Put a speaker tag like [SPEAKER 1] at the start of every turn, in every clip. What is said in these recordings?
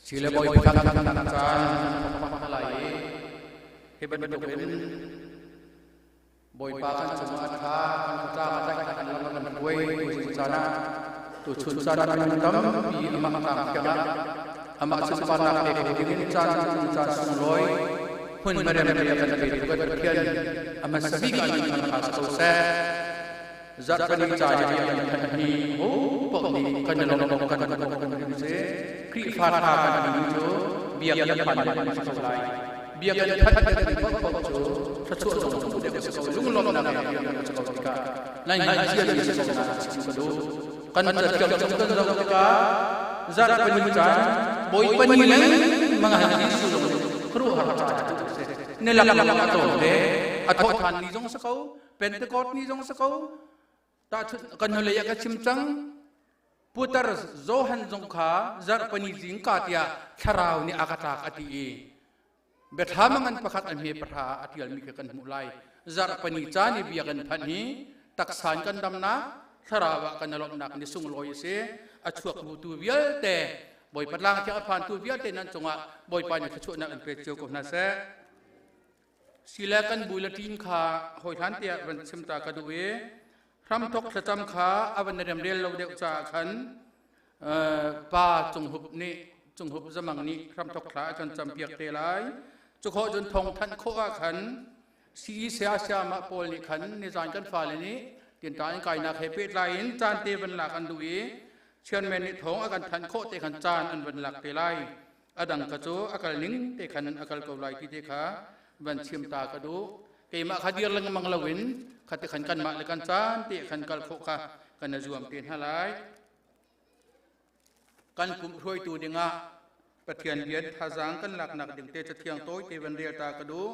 [SPEAKER 1] Sile Bawipa kan caan lai i hi bantukin Bawipa kan cungah a ṭha, kan tlang a tlaih, kan lam a kan hruai tuzing caan ah tuchun caan ah minung tampi amah tlang thiang ah amah sunparnak pe kho dingin caan caan sunglawi hmun merem te a kan petu kan Pathian a hmasa bik ah min thangṭha si ko seh. Zarhpini ca i bia kan thanh hi ho paoh nih kan i lawm kan kan rim si. Khrihfa ṭha kan timi cu biakinn phan kan si ko lai. Biakinn phanh kan ti paohpaoh cu thluachuah zong hmuh deuh a si ko, lunglawmhnak he biakinn a si ko tikah nai hngalh cia mi si ko nain chim ka duh. Kan cathiang cung kan zoh tikah zarhpini caan Bawipa ni lengmang ah hin Jesuh zong nih khuaruahhar caan a tuh si. Ni lak a tlawm te, a thawhṭhan ni zong si ko, Pentecost ni zong si ko. Tahchunh kan hnulei ah ka chim cang. Putar Johan zong kha zarhpini zingka tiah thlarau nih a ka tlak a ti i biathlam a ngan pakhat a hme pahra ah a ṭialmi kha kan hmuh lai. Zarhpini caan i bia kan phanh hi taksa in kan damnak, thlarau ah kan i lawmhnak ni sunglawi a si. A chuak tu vialte Bawipa tlang thiang a phantu vialte nan cungah Bawipa nih thluachuahnak in pe cio ko hna seh. Sile kan bu le ṭin kha hawi hlan tiah van chim ta ka duh i hramthok thlacam kha a van remrel lo deuh caah khan pa Cunghup nih Cunghup Zamang nih hramthok thla a kan campiak te lai. Cukhawh cun thawng thanh khawh ah khan CE saya sayamah pawl nih khan nizan kan fale nih tinṭan in kainak he pehtlai in caan te van lak an duh i chairman nih thawng a kan thanh khawh te khan caan an van lak te lai. A dang kha cu a kal ning te khan a kal ko lai ti te kha van chim ta ka duh. Keimah kha dir lengmang loin kha te khan kanmah le kan caan te khan kal khawh kha kan i zuam te hna lai. Kan pumh hruaitu dingah Pathian rian thazaang kan laknak ding te cathiang tawi te van rel ta ka duh.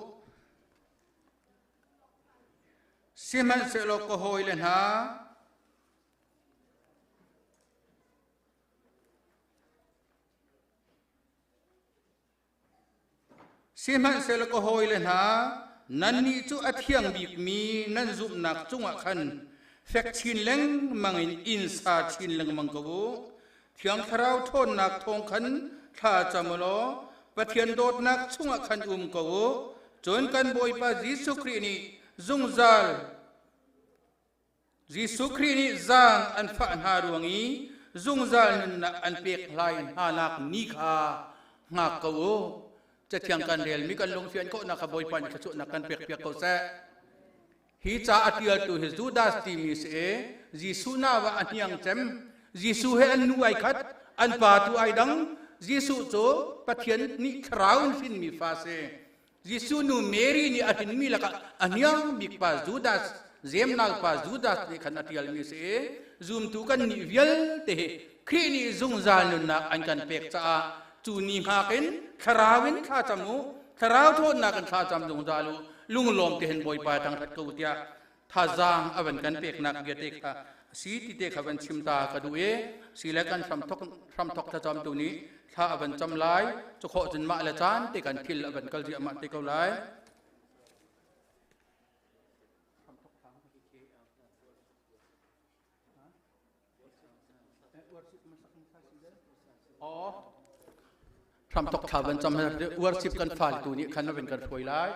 [SPEAKER 1] Sihmanhsehlaw ka hawile hna, Sihmanhsehlaw ka hawile hna, nannih cu a thiang bikmi nan zumhnak cungah khan fek chin lengmang in inn sa chin lengmang ko u. Thiang Thlarau ṭhawnnak thawng khan thla cam u law Pathian dawtnak chungah khan um ko u. Cun kan Bawipa Jesuh Khrih nih zungzal Jesuh Khrih nih zaang an fah hna ruang i zungzal nunnak an pek hlai hnanak ni kha hngak ko u. Cathiang kan relmi kan lungfian khawhnak kha Bawipa nih thluachuahnak kan pekpiak ko seh. Hi ca a ṭialtu hi Judas timi si i Jesuh nau ah a hniang cem. Jesuh he an nu ai khat, an pa tu ai dang. Jesuh cu Pathian nih thlarau in hrinmi fa si. Jesuh nu Mary nih a hrinmi lakah a hniang bik pa Judas, zemnak pa Judas nih khan a ṭialmi a si i zumtu kan nih vialte hi Khrih nih zungzal nunnak an kan pek caah cu ni hngak in thlarau in thla cam u, thlarau ṭhawnnak in thla cam zungzal u, lunglawm te hin Bawipa thangṭhat ko tiah thazaang a van kan peknak bia te kha si ti te kha van chim ta ka duh i si le kan hramthok thlacam tu nih thla a van cam lai cu khawh cun mah le caan te kan thil a van kal ziahmah te ko lai. Hramthok thla van cam worship kan fal tu nih khan van kan hruai lai.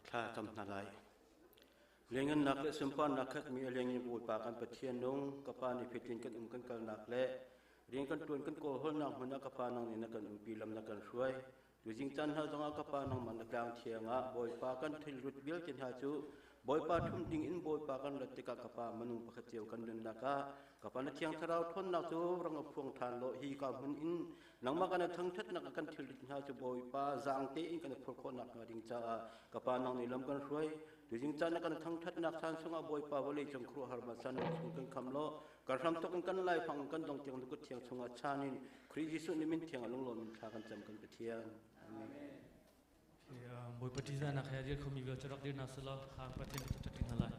[SPEAKER 2] Thla cam hna lai. Lianngannak le sunparnak khatmi a leng in Bawipa kan Pathian nung, ka Pa nih fitin kan um kan kalnak le rian kan ṭuan kan kawlhawlnak hmun ah ka Pa nang nih na kan umpi lam na kan hruai. Tuzing caan hna zongah ka Pa nangmah na tlang thiang ah Bawipa kan thilrut vialte hna cu Bawipa ṭhum ding in Bawipa kan rat tikah ka Pa minung pakhat cio kan nunnak ah ka Pa na Thiang Thlarau ṭhawnnak cu rang a phuang ṭhan law hi ka hmun in nangmah kan thangṭhatnak kan thilrit hna cu Bawipa zaang tein kan phur khawhnak hnga ding caah ka Pa nang nih lam kan hruai. Tuzing caan ah kan thangṭhatnak caan chungah Bawipa vawlei cung khuaruahhar bansan chung kan kham law kan hram tuk in kan laifang kan dong tiang na kut thiang chungah chan in Khrih Jesuh nih min thiang a lunglawm in thla kan cam kan Pathian. Amen.
[SPEAKER 3] Bawipa ṭihzahnak he a dir khomi vial cu rak dir hna selaw Pathian cu ṭhat hna lai.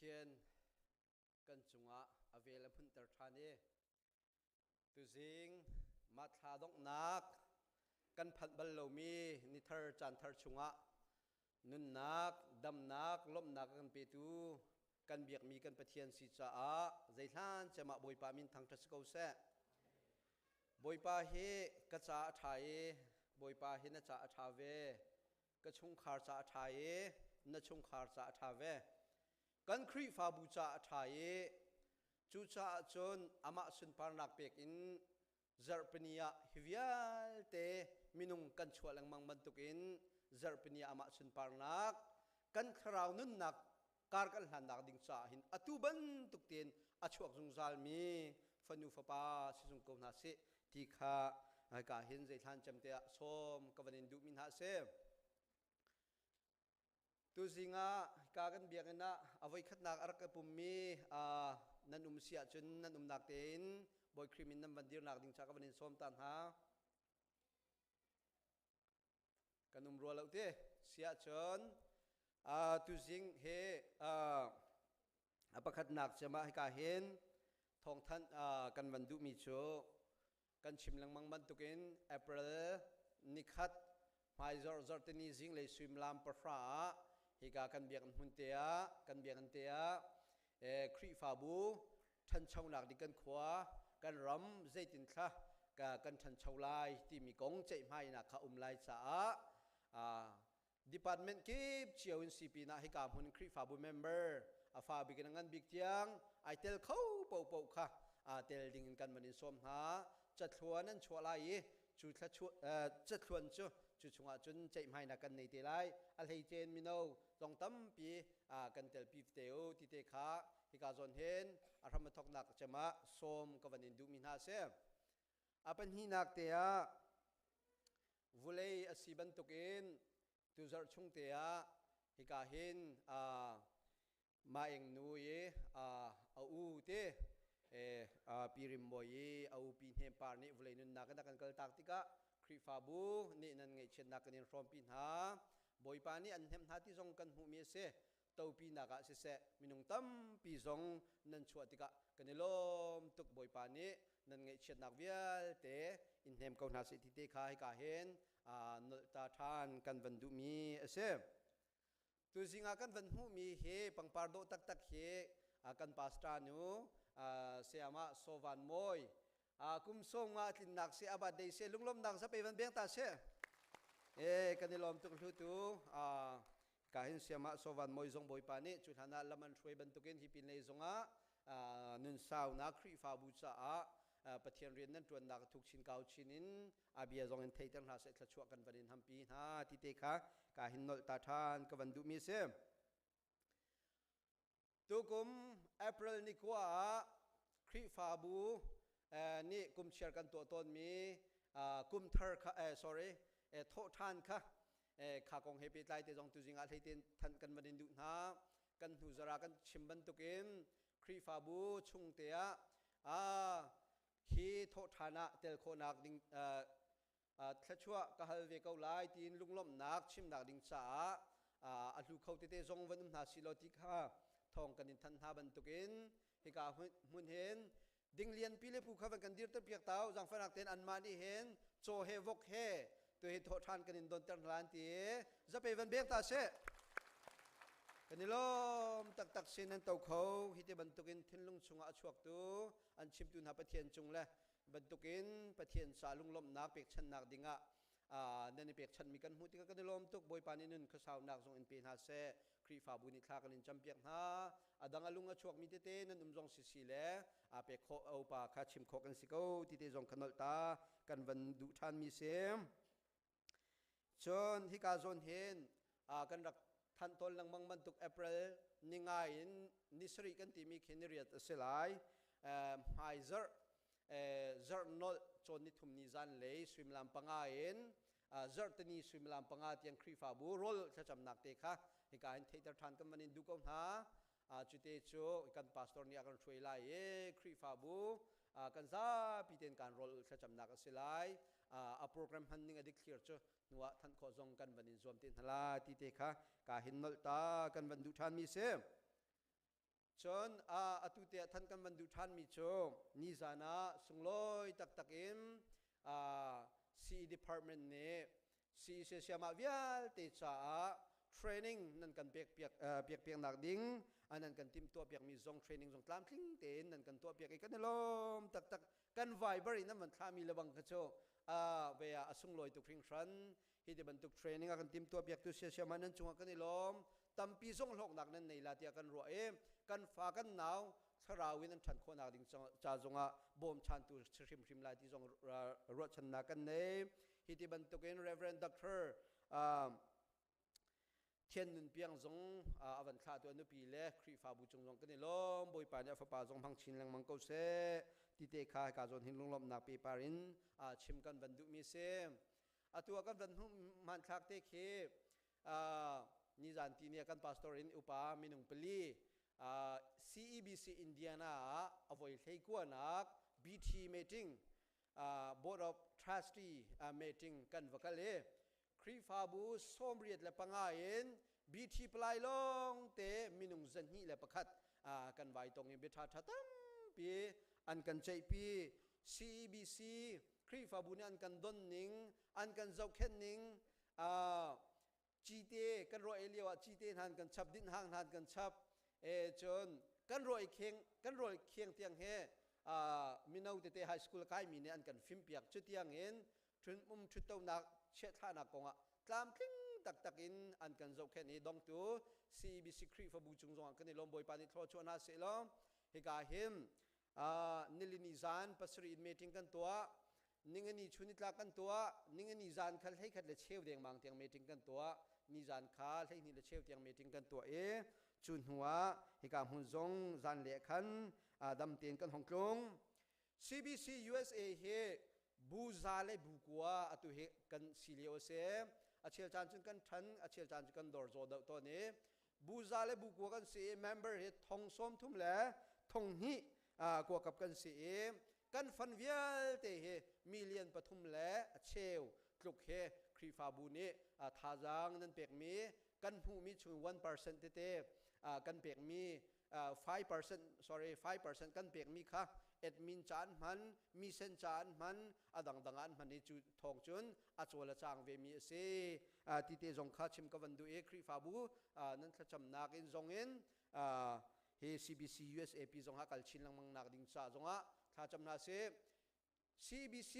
[SPEAKER 4] Pathian kan cungah a vel a phunter ṭhan i tuzing mathla donghnak kan phanh bal lomi nithar caan thar chungah nunnak, damnak, lawmhnak a kan petu kan biakmi kan Pathian si caah zeihlan cem ah Bawipa min thangṭhat si ko seh. Bawipa hi ka ca a ṭha i Bawipa hi na ca a ṭha ve. Ka chungkhar ca a ṭha i na chungkhar ca a ṭha ve. Kan Khrihfabu ca a ṭha i cucaah cun amah sunparnak pek in zarhpini ah hi vialte minung kan chuah lengmang bantukin zarhpini ah amah sunparnak kan thlarau nunnak kar kan hlannak ding caah hin atu bantuk tein a chuak zungzal mi fanu fapa si zung ko hna sih ti kha ka hin zeithlan cem te ah sawm ka van in duh mi hna a si. Tuzing ah ka kan biakinn ah a voikhatnak a rak ka pummi nan um si ahcun nan umnak tein Bawi Khrih min nan van dirnak ding ca ka van in sawm ta hna. Kan um rua lo te si ahcun tuzing he a pakhatnak cem ah hika hin thawngthanh kan van duhmi cu kan chim lengmang bantukin April nikhat hmaizarh zarhtini zinglei suimilam 3 ah hika kan biakinn hmun te ah kan biakinn te ah Khrihfabu ṭhanchonak ding kan khua kan ram zeitin thla kan ṭhancho lai timi kong ceihmainak kha um lai caah department kip cio in si pinah hika hmun Khrihfabu member a fa bik in a ngan bik tiang ai tel kho popo kha aa tel ding in kan van in sawm hna. Cathluan an chuah lai i cu cathluan cu cu chungah cun ceihmainak kan nei te lai. A hleicein mino zong tampi kan telpi te u ti te kha hika zawn hin a hram a thoknak cem ah sawm ka van in duhmi hna a si. A pahnihnak te ah vulei a si bantukin tuzarh chung te ah hika hin Maeng nu i a u te Pi Rim Mawi i a u Pi Hnem Par nih vulei nunnak in a kan kaltak tikah Khrihfabu nih nan ngaihchiatnak kan in hrawmpi hna. Bawipa nih an hnemh hna ti zong kan hmuhmi a si. Topinak ah siseh minung tampi zong nan chuah tikah kan i lawm tuk. Bawipa nih nan ngaihchiatnak vialte in hnem ko hna seh ti te kha hika hin nolh ta ṭhan kan van duhmi a si. Tuzing ah kan van hmuhmi hi pangpar dawh taktak hi kan pastor nu sayama Sovan Mawi kum 50 tlinnak si a birthday si lunglawmnak zape van beng ta si e kan i lawm tuk hlu tu ka hin siama Sovan Mawi zong Bawipa nih cu hlan ah lam an hruai bantukin hi pin lei zongah nun saunak Khrihfabu caah Pathian rian nan tuannak thuk chin kau chin in a bia zong in theiter hna seh, thluachuah kan van in hampi hna ti te kha ka hin nolh ta ṭhan ka van duhmi a si. Tukum April ni kua ah Khrihfabu nih kum chiar kan tuah tawnmi kum thar kha sorry thawh ṭhan kha kha kong he pehtlai te zong tuzing ah hleiten thanh kan van in duh hna. Kan hnu zara kan chim bantukin Khrihfabu chung te ah hi thawhṭhan ah tel khawhnak ding thluachuah ka hal ve ko lai tiin lunglawmhnak chimnak ding caah a hlu kho tete zong van um hna si law ti kha thawng kan in thanh hna bantukin hika hmun hin ding lianpi le pu kha van kan dirter piak tau zangfahnak tein anmah nih hin caw he vok he tu hi thawhṭhan kan in donter hna lan ti zape van beng ta seh. Kan i lawm taktak sin nan to kho. Hi te bantukin thinlung chungah a chuaktu an chimtu hna Pathian cung le bantukin Pathian ca lunglawmhnak pekchannak dingah nan i pekchanmi kan hmuh tikah kan i lawm tuk. Bawipa nih nun khuasaunak zong in pe hna seh. Khrihfabu nih thla kan in campiak hna. A dang a lung a chuakmi tete nan um zong sisi le a pek khawh opa kha chim khawh kan si ko ti te zong kha nolh ta kan van duh ṭhanmi si. Cun hika zawn hin kan rak thanh tawn lengmang bantuk April ni nga in ni sarih kan timi khi ni riat a si lai. Hmai zarh zarh nolh cawn ni thum ni zan lei suimilam 5 in zarhtini suimilam 5 tiang Khrihfabu rawl thlacamnak te kha hika hin theihter ṭhan kan van in duh ko hna. Cute cu kan pastor nih a kan hruai lai i Khrihfabu kan zapi tein kan rawl thlacamnak a si lai. A program hman ning a dik thlir cu hnuah thanh khawh zong kan van in zuam te hna la ti te kha ka hin nolh ta kan van duh ṭhan mi si. Cun atu te ah than kan van duh ṭhanmi cu nizan ah sunglawi taktak in CE department nih CEC siamah vialte caah training nan kan pek piak piak piaknak ding nan kan timhtuah piakmi zong training zong tlamtling tein nan kan tuah piak i kan i lawm taktak. Kan Viber in nan van thlahmi lebang kha cu ve ah a sunglawi tuk hringhran. Hi ti bantuk training a kan timtuah piaktu siasiam ah nan cungah kan i lawm. Tampi zong hlawknak nan nei la tiah kan ruah i kan fa kan nau thlarau in an ṭhan khawhnak ding ca zongah bawmchantu si hrimhrim lai ti zong ruahchannak kan nei. Hi ti bantukin Reverend Doctor Thian Nun Piang zong a van thlahtu a nupi le Khrihfabu cung zong kan i lawm. Bawipa nih a fapa zong hmang chin lengmang ko seh ti te kha hika zawn hin lunglawmhnak pepar in chim kan van duhmi si. Atu ah kan van hmuh hmanthlak te khi nizan ti ni ah kan pastor in upa minung pali CEBC Indiana ah a voi hleikuanak BT meeting, Board of Trustee meeting kan va kal i Khrihfabu 85 in BT palai lawng te minung 201 kan vai tong i bia ṭha tampi an kan ceihpi. CEBC Khrihfabu nih an kan don ning, an kan zohkhenh ning, cite kan ruah lio ah cite hna an kan chap, dinh hang hna an kan chap, e cun kan ruah kheng kan rual kheng tiang he mino tete high school kai mi nih an kan fim piak. Cu tiang in thun um thuttonak chiathlahnak kongah tlamtling taktak in an kan zohkhenh i dongtu CEBC Khrihfabu cung zongah kan i lawm. Bawipa nih thlua chuah hna seh law. Hika hin nilini zan 7 in meeting kan tuah, ningani chunitlak kan tuah, ningani zan kha 11 le cheu dengmang tiang meeting kan tuah, ni zan kha 12 le cheu tiang meeting kan tuah i cu hnu ah hika hmun zong zan le khan dam tein kan hong tlung. CBC USA hi bu za le bu kua atu hi kan si lio a si. A chel caan cun kan ṭhan, a chel caan cu kan dor zaw deuh tawn i bu za le bu kua kan si i member hi 30,000 le 2000 kuakap kan si i kan fund vialte hi million 3 le a cheu tluk hi Khrihfabu nih thazaang nan pekmi kan hmuhmi chung 1% tete kan pekmi, 5%, sorry, 5% kan pekmi kha admin ca an hman, mission ca an hman, a dangdang an hman i cu thawng cun a cawl a cang ve mi a si ti te zong kha chim ka van duh i Khrihfabu nan thlacamnak in zong in hi CBC USAP zong ha kal chin lengmang nak ding ca zongah thlacam hna si. CBC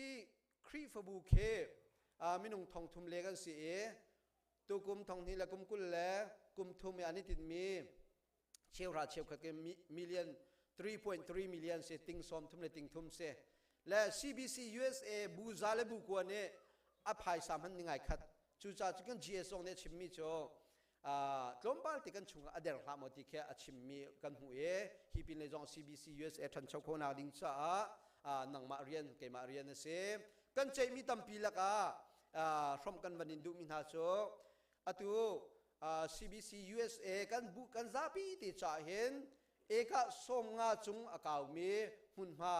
[SPEAKER 4] Khrihfabu khi minung 3000 le kan si i tukum 2023 le kum 20 le kum thum i an i tinmi cheuhra cheukhat ke million 3.3 million si, ting 30 le ting thum si le CBC USA bu za le bu kua nih a phaisa hman ni ngai khat. Cucaah cu kan GS zong nih a chimmi cu tlawmpal te kan chungah a der hlah maw ti khi a chimmi kan hmuh i hi pin lei zong CBC USA ṭhancho khonak ding caah nangmah rian, keimah rian a si. Kan ceihmi tampi lakah hrom kan van in duhmi hna cu atu CBC USA kan bu kan zapi te caah hin eka 50 cung a kaumi hmunhma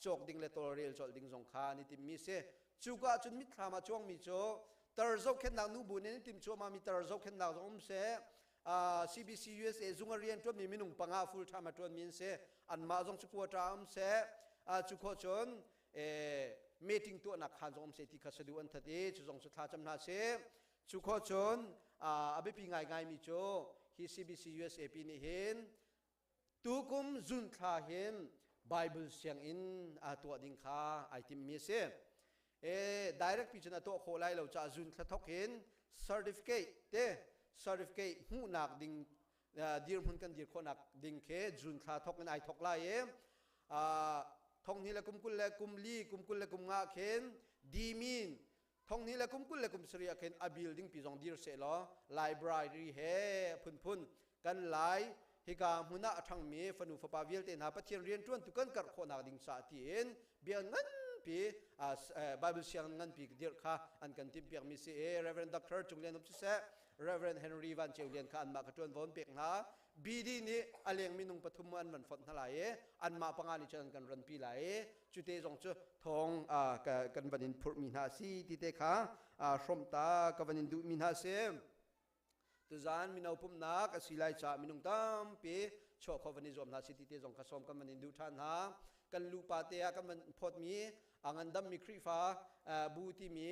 [SPEAKER 4] cawk ding le tawlrel colh ding zong kha an i timmi si. Cuka cun mitthlam ah cuangmi cu tar zohkhenhnak nubu nih an tim cuahmah mi tar zohkhenhnak zong um seh, CBC USA zung a rian ṭuanmi minung panga full time a ṭuanmi an si, anmah zong cu quota um seh, cu khawh cun meeting tuahnak khaan zong um seh ti kha sadu an that i cu zong cu thla cam hna sih. Cu khawh cun a biapi ngaingaimi cu hi CBC USAP nih hin tukum June thla hin Bible sianginn aa tuah ding kha ai timmi a si. E, direct pi cun a tuah khawh lai lo caah June thla thok hin certificate te certificate hmuhnak ding dirhmun kan dir khawhnak ding khi June thla thok in ai thok lai i 2024 le kum 24 kum 24 le kum 25 khin dimin 2027 le kum 20 le kum 27 ah khin a building pi zong dir seh law library he phunphun kan lai hika hmun ah a ṭhangmi fanu fapa vialte hna Pathian rianṭuan tu kan karh khawhnak ding ca tiin bia nganpi, Bible siang nganpi dirh kha an kan timhpiakmi si i Reverend Dr. Cung Lian Up siseh, Reverend Henry Van Ceu Lian kha anmah kha ṭuanvo an pek hna. BD nih a leng minung pathum an van fonh hna lai i anmah panga nih cun an kan ranpi lai i cute zong cu thawng kan van in phurhmi hna a si ti te kha hrawmh ta ka van in duhmi hna a si. Tuzaan mino pumhnak a si lai caah minung tampi chuah khawh van i zuam hna si ti te zong kha sawm kan van in duh ṭhan hna. Kan lupa te ah kan van phawtmi a ngandammi Khrihfa bu timi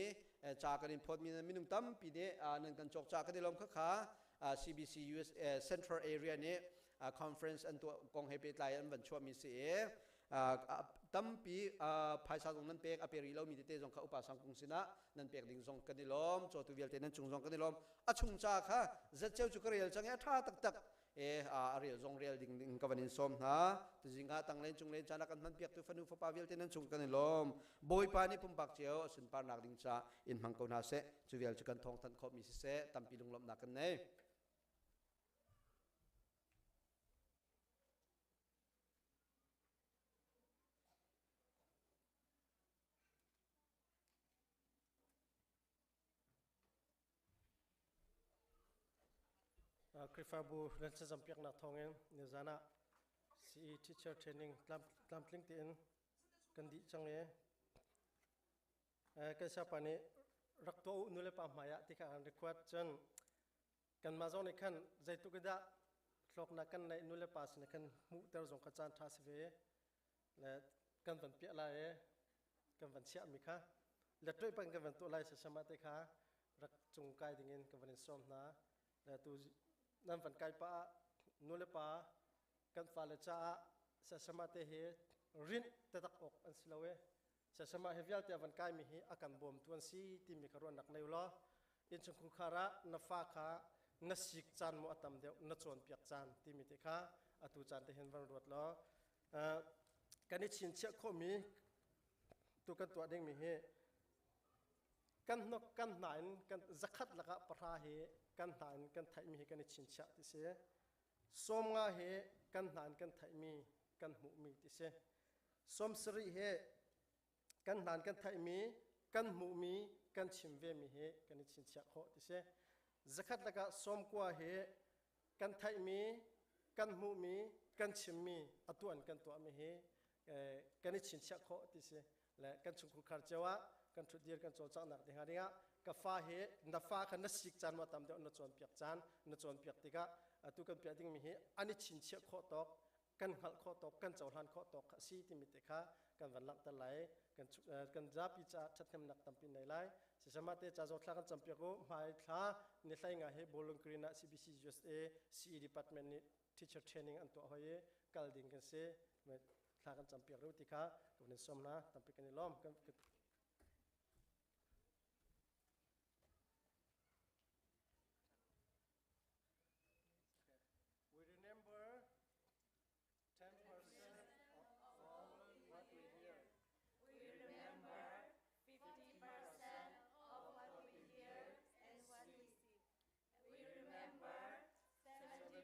[SPEAKER 4] ca kan in phawtmi minung tampi nih nan kan cawk ca kan i lawm khakha. CBC US Central Area nih conference an tuah kong he pehtlai an van chuahmi si i tampi phaisa zong nan pek, a pe rih lomi tete zong kha upa sangkung sinah nan pek ding zong kan i lawm. Cawtu vialte nan cung zong kan i lawm. A chung ca kha zatceu cu ka rel cang i a ṭha taktak e, a rel zong rel ding ding ka van in sawm hna. Tuzing ah tanglen cunglen caan ah kan hman piak tu fanu fapa vialte nan chung kan i lawm. Bawipa nih pumpak cio a sunparnak ding ca in hmang ko hna seh. Cu vial cu kan thawng thanh khawhmi siseh, tampi lunglawmhnak kan nei.
[SPEAKER 5] Khrihfabu nan thlacampiaknak thawngin nizan ah CE teacher training tlamtling tein kan dih cang i kan siapa nih rak tuah u nulepa hmai ah ti kha an request. Cun kanmah zong nih khan zeitluk in dah hlawknak kan neih nulepa sin khan hmuhter zong kha caan ṭha si ve le kan van piah lai i kan van chiahmi kha lettuih pan kan van tuah lai sasama te kha rak cung kai dingin kan van in sawm hna. Le tu nan van kai pa ah nulepa kan fale caah sasama te hi rinh tatak awk an si lo e, sasama hi vialte van kaimi hi a kan bawmtu an si timi kha ruahnak nei law, innchungkhar ah na fa kha na sik caan maw a tam deuh, na cawnpiak caan timi te kha atu caan te hin van ruat law, kan i chinchiah khawhmi tu kan tuah dingmi hi kan hnok kan hna in kan 100 lakah 10 hi kan hna in kan theihmi hi kan i chinchiah ti si, 50 hi kan hna in kan theihmi kan hmuhmi ti si, 70 hi kan hna in kan theihmi kan hmuhmi kan chim vemi hi kan i chinchiah khawh ti si, 100 lakah 90 hi kan theihmi kan hmuhmi kan chimmi atuan kan tuahmi hi kan i chinchiah khawh ti si. Le kan chungkhar cio ah kan thutdir kan cawlcanghnak ding dingah ka fa hi na fa kha na sik caan ma tam deuh, na cawnpiak caan, na cawnpiak tikah atu kan piah dingmi hi an i chinchiah khawh tawk, kan hngalh khawh tawk, kan cohlan khawh tawk kha si timi te kha kan van langhter lai. Kan zapi caah ṭhathnemnak tampi nei lai. Sisama te ca zawthla kan campiak u. Hmai thla ni 15 hi Bowling Green ah CBC USA CE department nih teacher training an tuah hoi i kal ding kan si. Thla kan campiak ru ti kha kan in som hna. Tampi kan i lawm. We remember 10% of all what we hear.
[SPEAKER 6] We remember 50% of what we hear and what we see. We remember 70%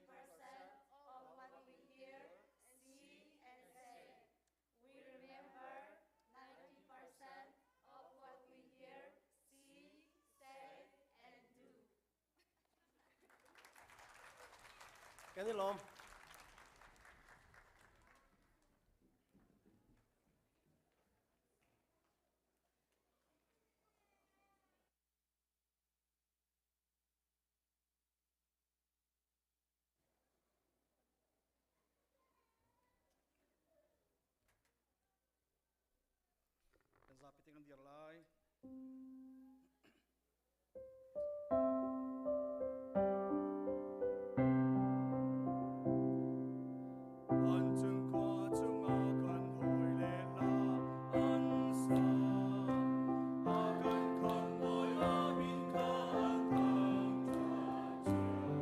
[SPEAKER 6] of what we hear, see, and say. We remember 90% of what we hear, see, say, and do.
[SPEAKER 5] Kan i lawm.
[SPEAKER 1] Kan zapi te kan dir lai. An chung khua chungah kan hawi le hla an sa. A kan khamhbawi a min kha an thangṭhat cio.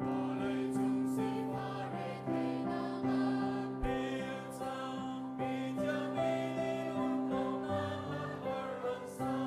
[SPEAKER 1] Vawleicung sifah retheihnak an pek cang. Mi thiangmi nih umlonak a har an sa.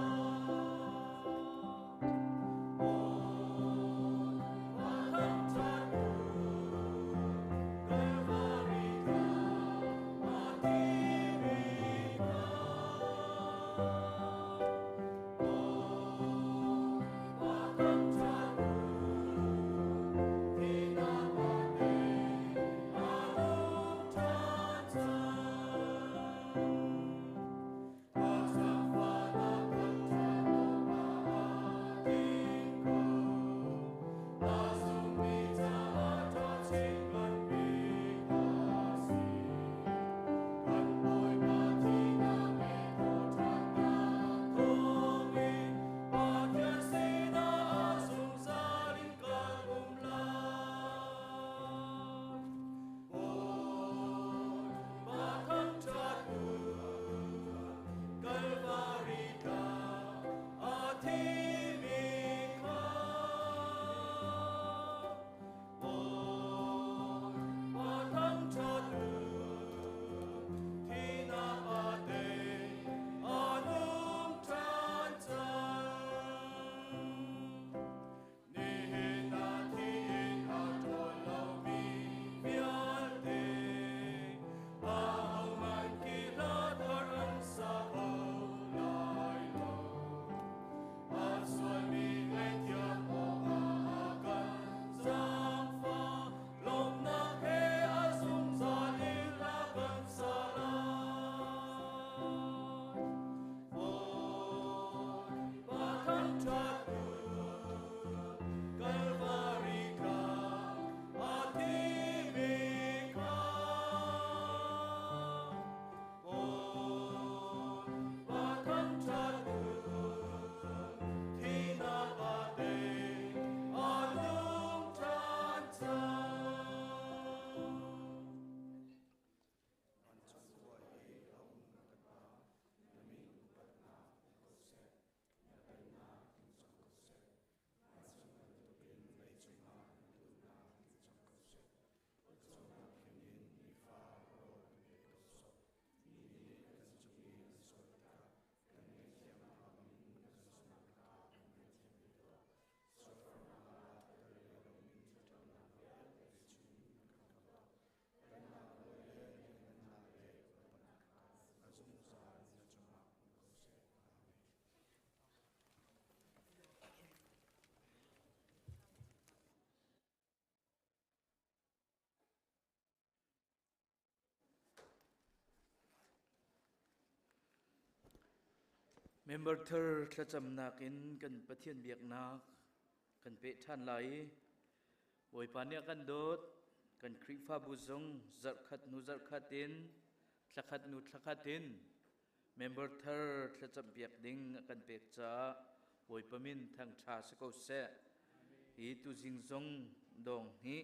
[SPEAKER 7] Member thar thlacamnak in kan Pathian biaknak kan peh ṭhan lai i Bawipa nih a kan dawt, kan Khrihfabu zong zarhkhat hnu zarhkhat in, thlakhat hnu thlakhat in member thar thlacampiak ding a kan pek caah Bawipa min thangṭha si ko seh. Hi tuzing zong dawng hnih,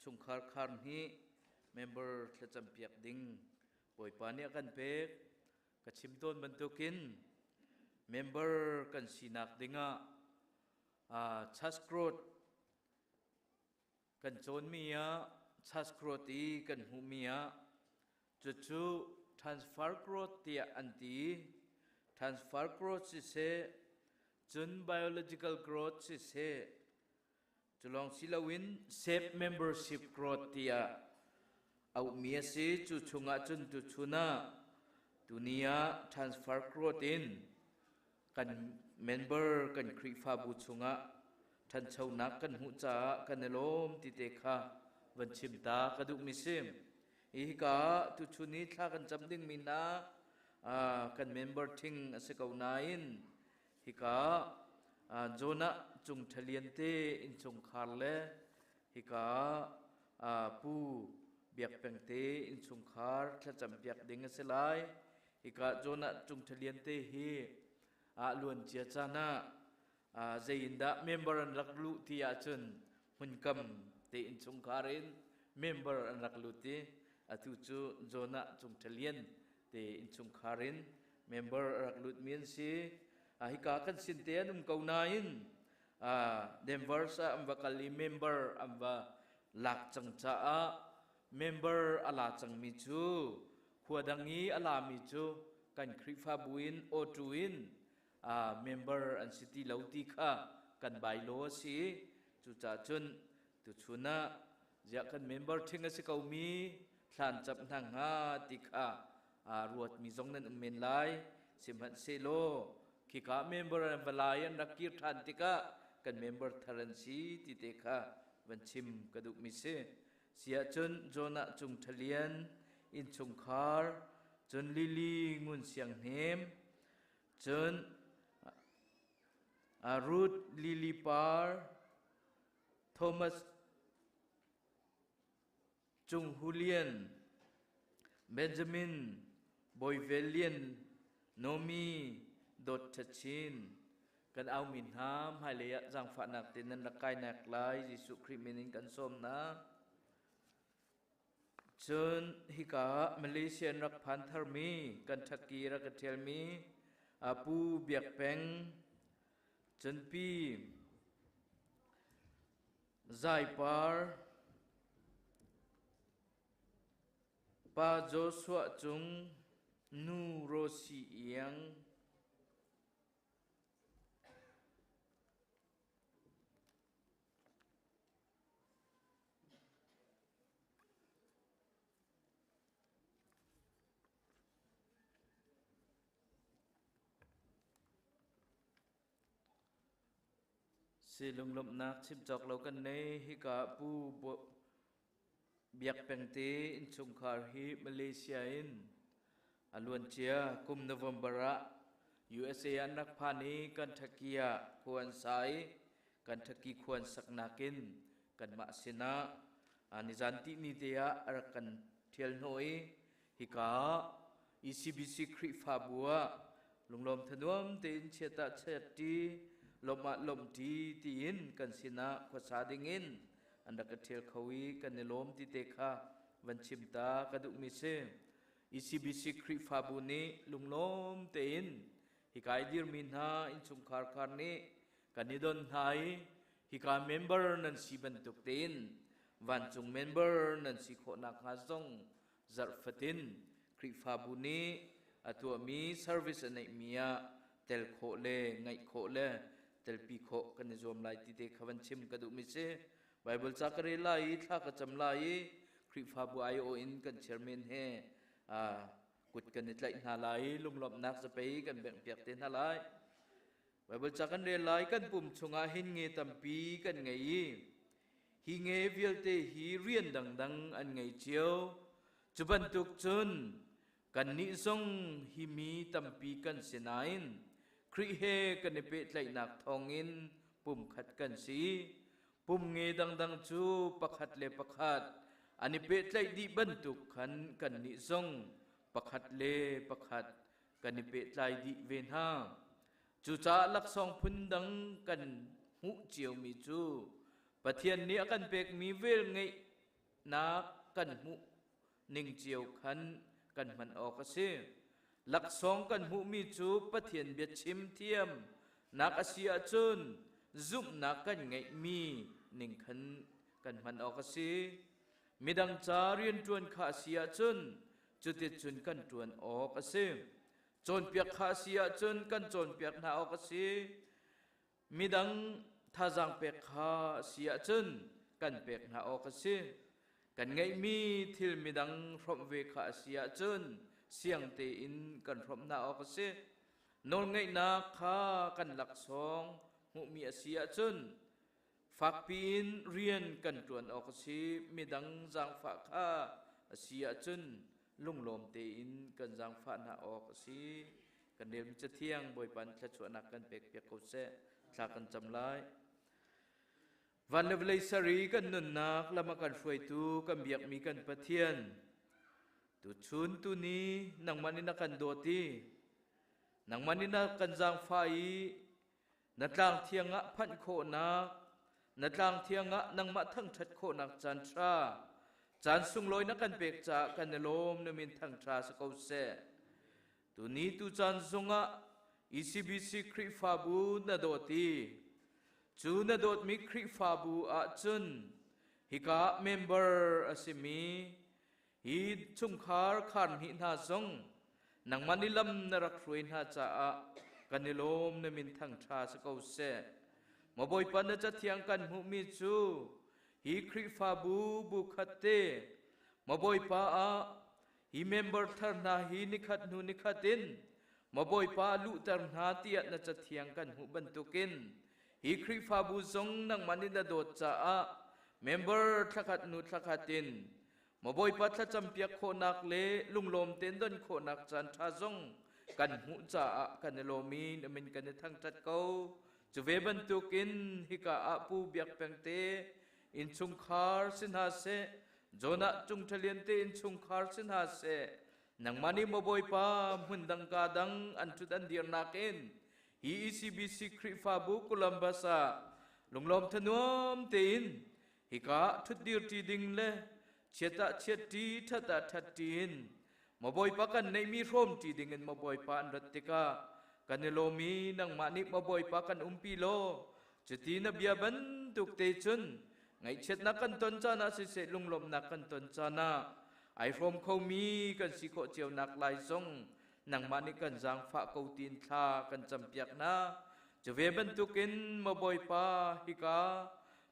[SPEAKER 7] chungkhar khar hnih member thlacampiak ding Bawipa nih a kan pek. Ka chim tawn bantukin member kan sinak dingah church growth kan cawnmi ah church growth i kan hmuhmi ah cucu transfer growth tiah an ti. Transfer growth siseh, cun biological growth siseh, Culawng si loin SEP membership growth tiah auhmi a si. Cu chungah cun tuchun ah tuni ah transfer growth in kan member kan Khrihfabu chungah ṭhanchonak kan hmuh caah kan i lawm ti te kha van chim ta ka duhmi si. Hika tuchun i thla kan cam dingmi hna kan member ṭhing a si ko nain Hika Jonah cung ṭhalian te innchungkhar le hika Pu Biak Peng te innchungkhar thlacam piak ding a si lai. Hika Jonah cung ṭhalian te hi a luan cia caan ah zei in dah member an rak luh ti ahcun hmunkam te innchungkhar in member an rak lut i atu cu Jonah cung ṭhalian te innchungkhar in member a rak lutmi an si. Hika kan sin te an um ko nain Denver ah an va kal i member an va lak cang caah member a la cangmi cu khua dang i a lami cu kan Khrihfabu in auto in member an si ti lo ti kha kan bylaw a si. Cucaah cun tuchun ah ziah kan member ṭhing a si komi thlan camh hna hnga ti kha ruatmi zong nan um men lai. Sihmanhsehlaw khika member an va lai an rak kir ṭhan tikah kan member thar an si ti te kha van chim ka duhmi si. Siahcun Jonah Cung Ṭhalian innchungkhar, cun Lily Ngun Siang Hnem, cun Ruth Lily Par, Thomas Cung Hu Lian, Benjamin Bawi Vel Lian, Nomi Dawt Ṭha Chin, kan aumi hna hmailei ah zaangfahnak te nan rak kainak lai Jesuh Khrih min in kan sawm hna. Cun hika ah Malaysia in rak phan tharmi kan ṭhaki rak ka ṭhialmi Pu Biak Peng, cun Pi Zaipar, Pa Joshua Cung, Nu Rosi Iang, Si lunglawmhnak chim cawk lo kan nei. Hika Pu Biak Peng te innchungkhar hi Malaysia in a luancia kum November ah USA an rak phan i Kentucky ah khua an sa i Kentucky khua an saknak in kanmah sinah nizan tihni te ah a rak kan ṭhial hnawh i hika ECBC Khrihfabu ah lunglawm thanuam tein chiat ah chiat ṭi, lawmh ah lawmh ṭi tiin kan sinah khuasa dingin an rak ka ṭhial kho i kan i lawm ti te kha van chim ta ka duhmi si. ECBC Khrihfabu nih lunglawm tein hika i dirmi hna innchungkhar khar nih kan i don hna i hika member nan si bantuk tein vancung member nan si khawh nakhnga zong zarh fatin Khrihfabu nih a tuahmi service a neihmi ah tel khawh le ngaih khawh le telpi khawh kan i zuam lai ti te kha van chim ka duhmi si. Bible ca ka rel lai i thla ka cam lai i Khrihfabu aiawh in kan chairman he kut kan i tlaih hna lai i lunglawmhnak zapei kan benghpiak te hna lai. Bible ca kan rel lai kan pum chungah hin nge tampi kan ngei i hi nge vialte hi rian dangdang an ngei cio. Cu bantuk cun kannih zong hi mi tampi kan si nain. Khrih he kan i pehtlaihnak thawngin pumkhat kan si. Pum nge dangdang cu pakhat le pakhat an i pehtlaih dih bantuk khan kannih zong pakhat le pakhat kan i pehtlai dih ve hna. Cucaah laksawng phundang kan hmuh ciomi cu Pathian nih a kan pekmi velngeihnak kan hmuh ning cio khan kan hman awk a si. Laksawng kan hmuhmi cu Pathian biachim thiam nak a si ahcun zumhnak kan ngeihmi ning khan kan hman awk a si. Midang ca rianṭuan kha a si ahcun cuticun kan ṭuan awk a si. Cawnpiak kha a si ahcun kan cawnpiak hna awk a si. Midang thazaang pek kha a si ahcun kan pek hna awk a si. Kan ngeihmi thil midang hrawmh ve kha a si ahcun siang tein kan hrawmh hna awk a si. Nawlngeihnak kha kan laksawng hmuhmi a si ahcun fakpi in rian kan ṭuan awk a si. Midang zaangfah kha a si ahcun lunglawm tein kan zaangfah hna awk a si. Kan relmi Cathiang Bawipa nih thluachuahnak kan pekpiak ko seh. Thla kan cam lai. Van le vawlei sari kan nunnak lam a kan hruaitu kan biakmi kan Pathian tuchun tuni nangmah nih na kan dawt i nangmah nih na kan zaangfah i na tlang thiang ah phanh khawhnak na tlang thiang ah nangmah thangṭhat khawhnak caan ṭha caan sunglawi na kan pek caah kan i lawm na min thangṭha si ko seh Tuni tucaan zongah ECBC Khrihfabu na dawt i cu na dawtmi Khrihfabu ahcun hika member a simi hi chungkhar khar hnih hna zong nangmah nih lam na rak hruai hna caah kan i lawm na min thangṭha si ko seh. Maw Bawipa na cathiang kan hmuhmi cu hi Khrihfabu bu khat te maw Bawipa ah Hi member thar hna hi nikhat hnu nikhat in maw Bawipa luhter hna tiah na cathiang kan hmuh bantukin hi Khrihfabu zong nangmah nih na dawt caah member thlakhat hnu thlakhat in maw Bawipa thlacampiak khawhnak le lunglawm tein don khawhnak caan ṭha zong kan hmuh caah kan i lawm i na min kan i thangṭhat ko. Cu ve bantukin hika ah Pu Biak Peng te innchungkhar si hna seh, Jonah cung ṭhalian te innchungkhar si hna seh, nangmah nih maw Bawipa hmun dang ka dang an ṭhut an dirnak in hi ECBC Khrihfabu Columbus ah lunglawm thanuam tein hika ṭhutdir ṭi ding le chiat ah chiat ṭi ṭhat ah ṭhat ṭi in maw Bawipa kan neihmi hrawm ṭi ding in maw Bawipa an rat tikah kan i lawm i nangmah nih maw Bawipa kan umpi law cuti na bia bantuk te cun Ngaihchiatnak kan ton caan ah siseh lunglawmhnak kan ton caan ah ai hrawm khomi kan si khawh cio nak lai zong nangmah nih kan zaangfah ko tiin thla kan campiak hna. Cu ve bantukin maw Bawipa hika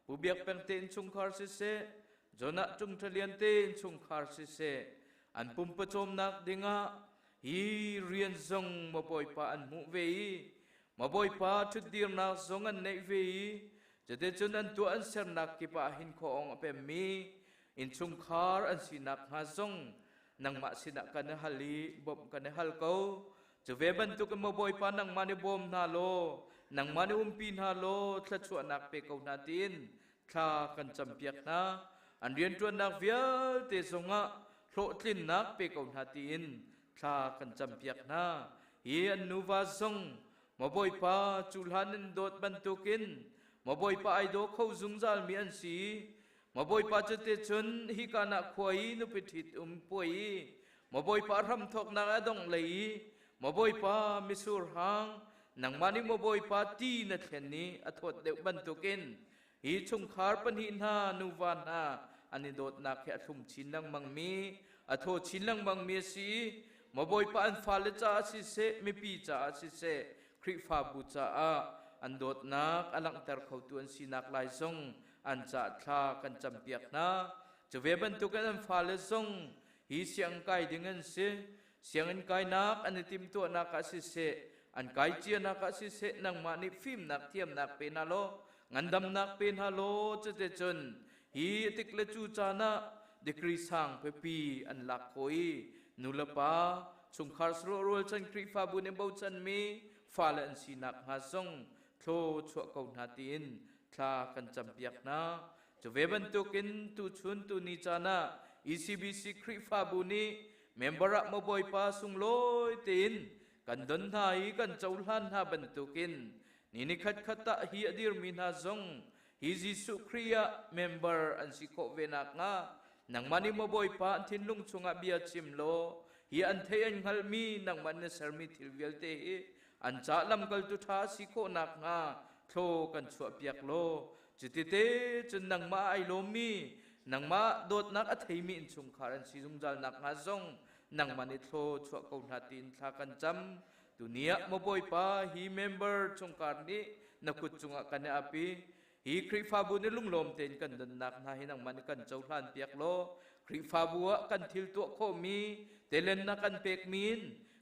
[SPEAKER 7] Pu Biak Peng te innchungkhar siseh Jonah Cung Ṭha Lian te innchungkhar siseh an pumpawcawmnak dingah hi rian zong maw Bawipa an hmuh ve i maw Bawipa ṭhutdirnak zong an neih ve i Cuticun an tuah an sernak kip ah hin khuaawng a pemmi innchungkhar an sinak hnga zong nangmah sinah kan i hal i bawmh kan i hal ko. Cu ve bantukin maw Bawipa nangmah nih bawm hna law, nangmah nih umpi hna law thluachuahnak pe ko hna tiin thla kan campiak hna. An rianṭuannak vialte zongah hlawhtlinnak pe ko hna tiin thla kan campiak hna. Hi an nuva zong Maw Bawipa, cu hlan in dawt bantukin Maw Bawipa ai daw kho zungzalmi an si. Maw Bawipa cu te cun hika na khua i nupi ṭhit um puai i Maw Bawipa hramthawknak a dongh lei i Maw Bawipa misur hang nangmah nih Maw Bawipa ti na thlen i a thawt deuh bantukin hi chungkhar pahnih hna nuva hna an i dawtnak hi a thlum chin lengmang mi a thaw chin lengmang mi a si i maw Bawipa an fale caah siseh mipi caah siseh Khrihfabu caah an dawtnak a langhter khotu an sinak lai zong an cah thla kan campiak hna cu ve bantukin an fale zong hi sianginn kai ding an si Sianginn kainak an i timhtuahnak ah siseh, an kai cianak ah siseh, nangmah nih fimnak thiamnak pe hna law, ngandamnak pe hna law, cuticun hi tik le cu caan ah degree sang pipi an lak khawh i nulepa chungkhar saruah rualchan Khrihfabu nih bochanmi fale an sinak hnga zong thlaw chuah ko hna tiin thla kan campiak hna. Cu ve bantukin tuchun tuni caan ah ECBC Khrihfabu nih member ah maw Bawipa sunglawi tein kan don hna i kan cohlan hna bantukin ni ni khat khat ah hi a dirmi hna zong hi Jesuh Khrih ah member an si khawh ve nakhnga nangmah nih maw Bawipa an thinlung chungah bia chim law hi an thei an hngalhmi nangmah na sermi thil vialte hi an ca lamkaltu ṭha si khawh nakhnga thlaw kan chuahpiak law cutite cun nangmah ai lawmmi nangmah dawtnak a theimi innchungkhar an si zungzal nakhnga zong nangmah nih thlaw chuah ko hna tiin thla kan cam. Tuni ah maw Bawipa, hi member chungkhar nih na kut cungah kan i ap i hi Khrihfabu nih lunglawm tein kan donnak hna hi nangmah nih kan cohlan piak law Khrihfabu ah kan thil tuah khawhmi telen na kan pekmi in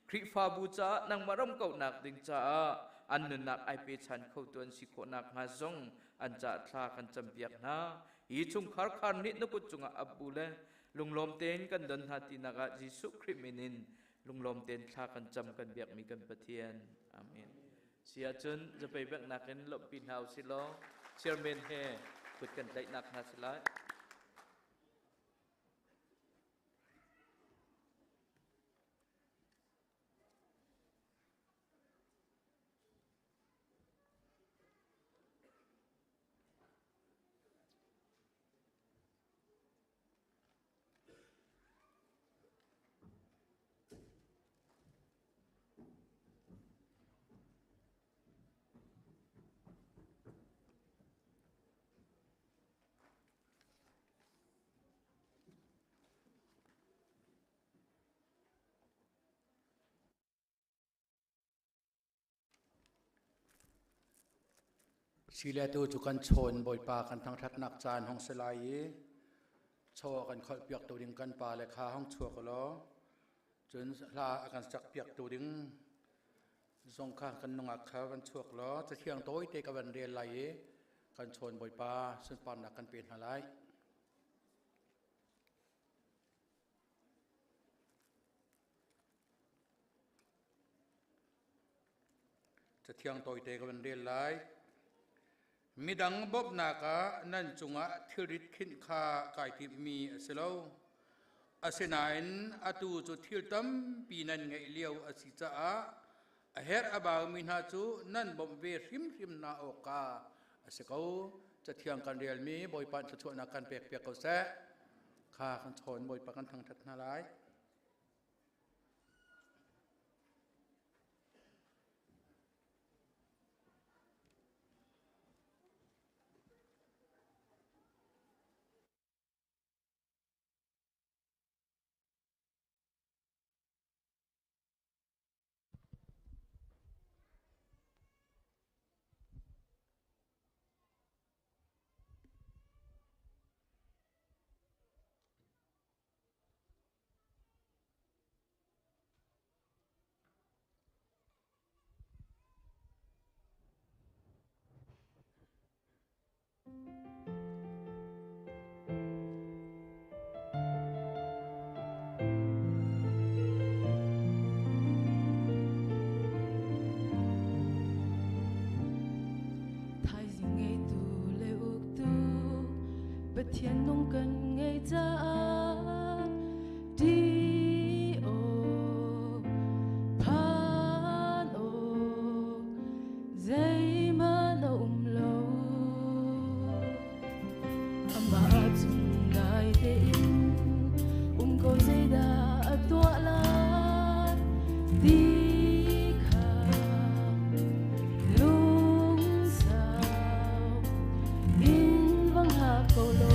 [SPEAKER 7] Khrihfabu caah nangmah ram kauhnak ding caah an nunnak ai pechan khotu an si khawh nakhnga zong an caah thla kan campiak hna. Hi chungkhar khar nih na kut cungah ap bu le lunglawm tein kan don hna tinak ah Jesuh Khrih min in lunglawm tein thla kan cam kan biakmi kan Pathian. Amen. Si ahcun zapei benghnak in lawmhpi hna usih law chairman he kut kan tlaihnak hna si lai.
[SPEAKER 1] Sile tu cu kan chawn Bawipa kan thangṭhatnak caan hong si lai i chaw kan kholhpiak tu ding kan pa le kha hong chuak law cun hla a kan sakpiak tu ding zong kha kan nungak kha van chuak law cathiang tawite ka van rel lai i kan chawn Bawipa sunparnak kan pe hna lai. Cathiang tawite ka van rel lai. Midang bawmhnak ah nan cungah thilrit khinh kha kai timhmi a si lo. Asinain atu cu thil tampi nan ngeih lio a si caah a herh a baumi hna cu nan bawmh ve hrimhrim hna awkah a si ko. Cathiang kan relmi Bawipa thluachuahnak kan pekpiak ko seh. Kha kan chawn Bawipa kan thangṭhat hna lai.
[SPEAKER 6] Thaizing ngeitu le uktu Pathian nung kan ngei caah Di awk phan awk zeihmanh a um lo. Amah cung dai tein um ko zeidah a tuah lai ti kha lungsau in va hngak ko law.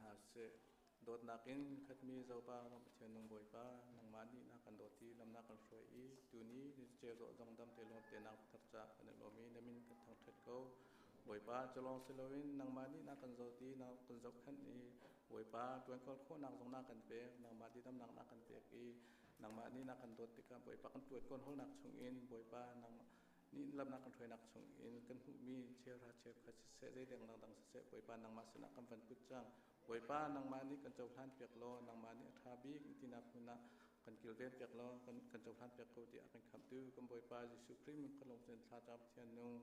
[SPEAKER 8] hna sih. Dawtnak in khatmi Zopa kan Pathian nung Bawipa, nangmah nih na kan dawt i lam na kan hruai i tuni ni ceu zawh zong dam te lawm te nak thar ca kan i lawm i na min kan thangṭhat ko. Bawipa cu lawng si loin nangmah nih na kan zawt i na kan zohkhenh i Bawipa ṭuan kawl khawhnak zong na kan pek, nangmah didamnak na kan pek i nangmah nih na kan dawt tikah Bawipa kan ṭuan kawl hawlnak chungin Bawipa nangmah nih lamnak kan hruainak chungin kan hmuhmi cheuhra cheukhat siseh zeidang dangdang siseh Bawipa nangmah sinah kan van put cang. Bawipa nangmah nih kan cohlan piak law nangmah nih a ṭha bik tinak hmun ah kan kilven piak law kan kan cohlan piak ko tiah kan khamhtu kan Bawipa Jesuh Khrih min kan lungthin thla cam Pathian nung.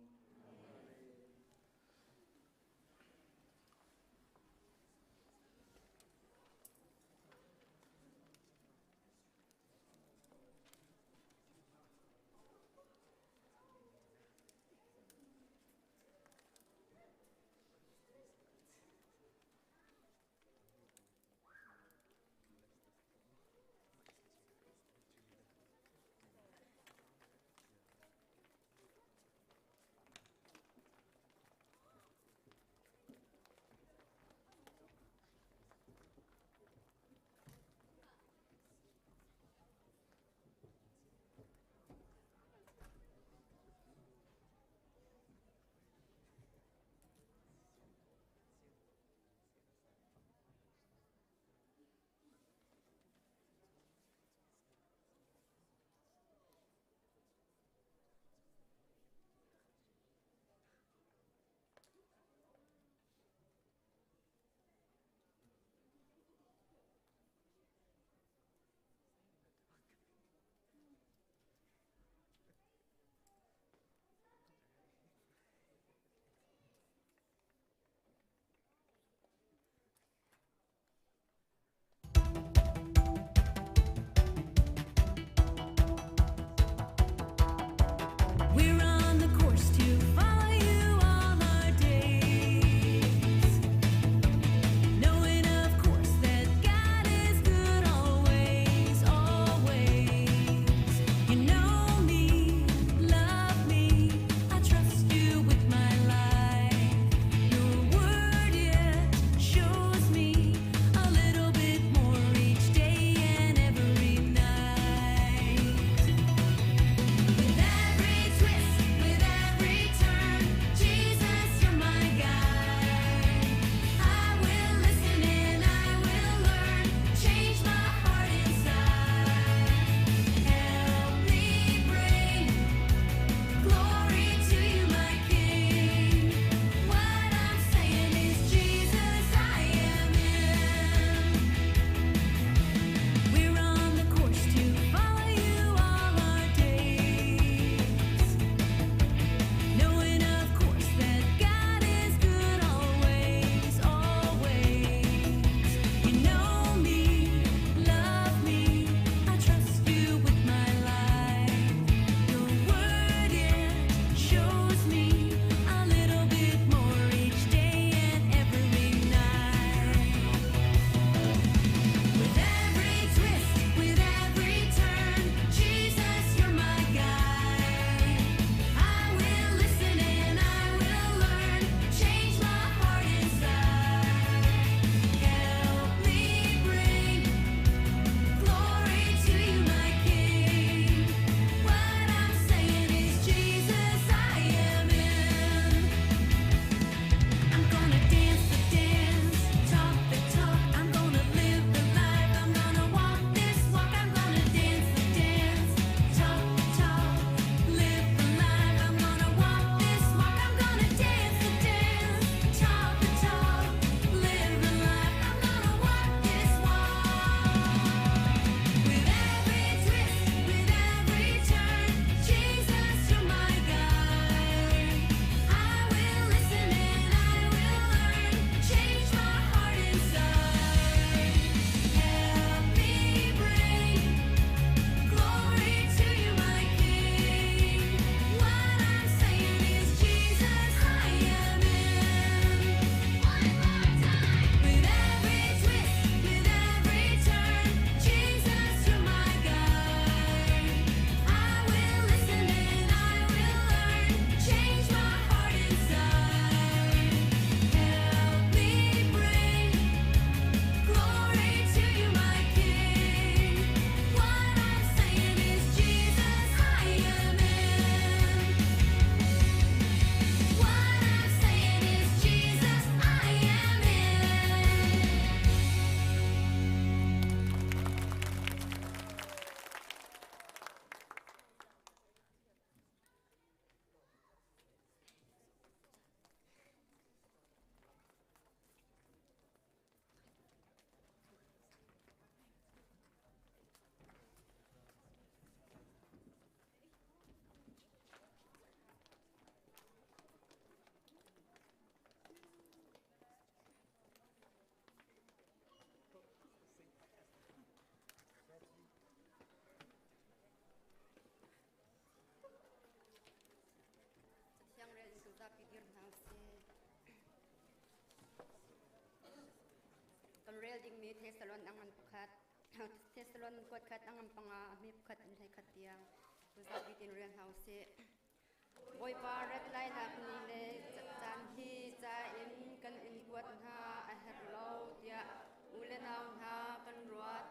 [SPEAKER 9] dingmi Thesalon a ngan pakhat Thesalon kuat khat a ngan panga a hme pakhat in hlei khat tiang zapi tin rel hna usih. Bawipa rat lainak ni le caan hi ca in kan in kuat hna a herh lo tiah u le nau hna kan ruat.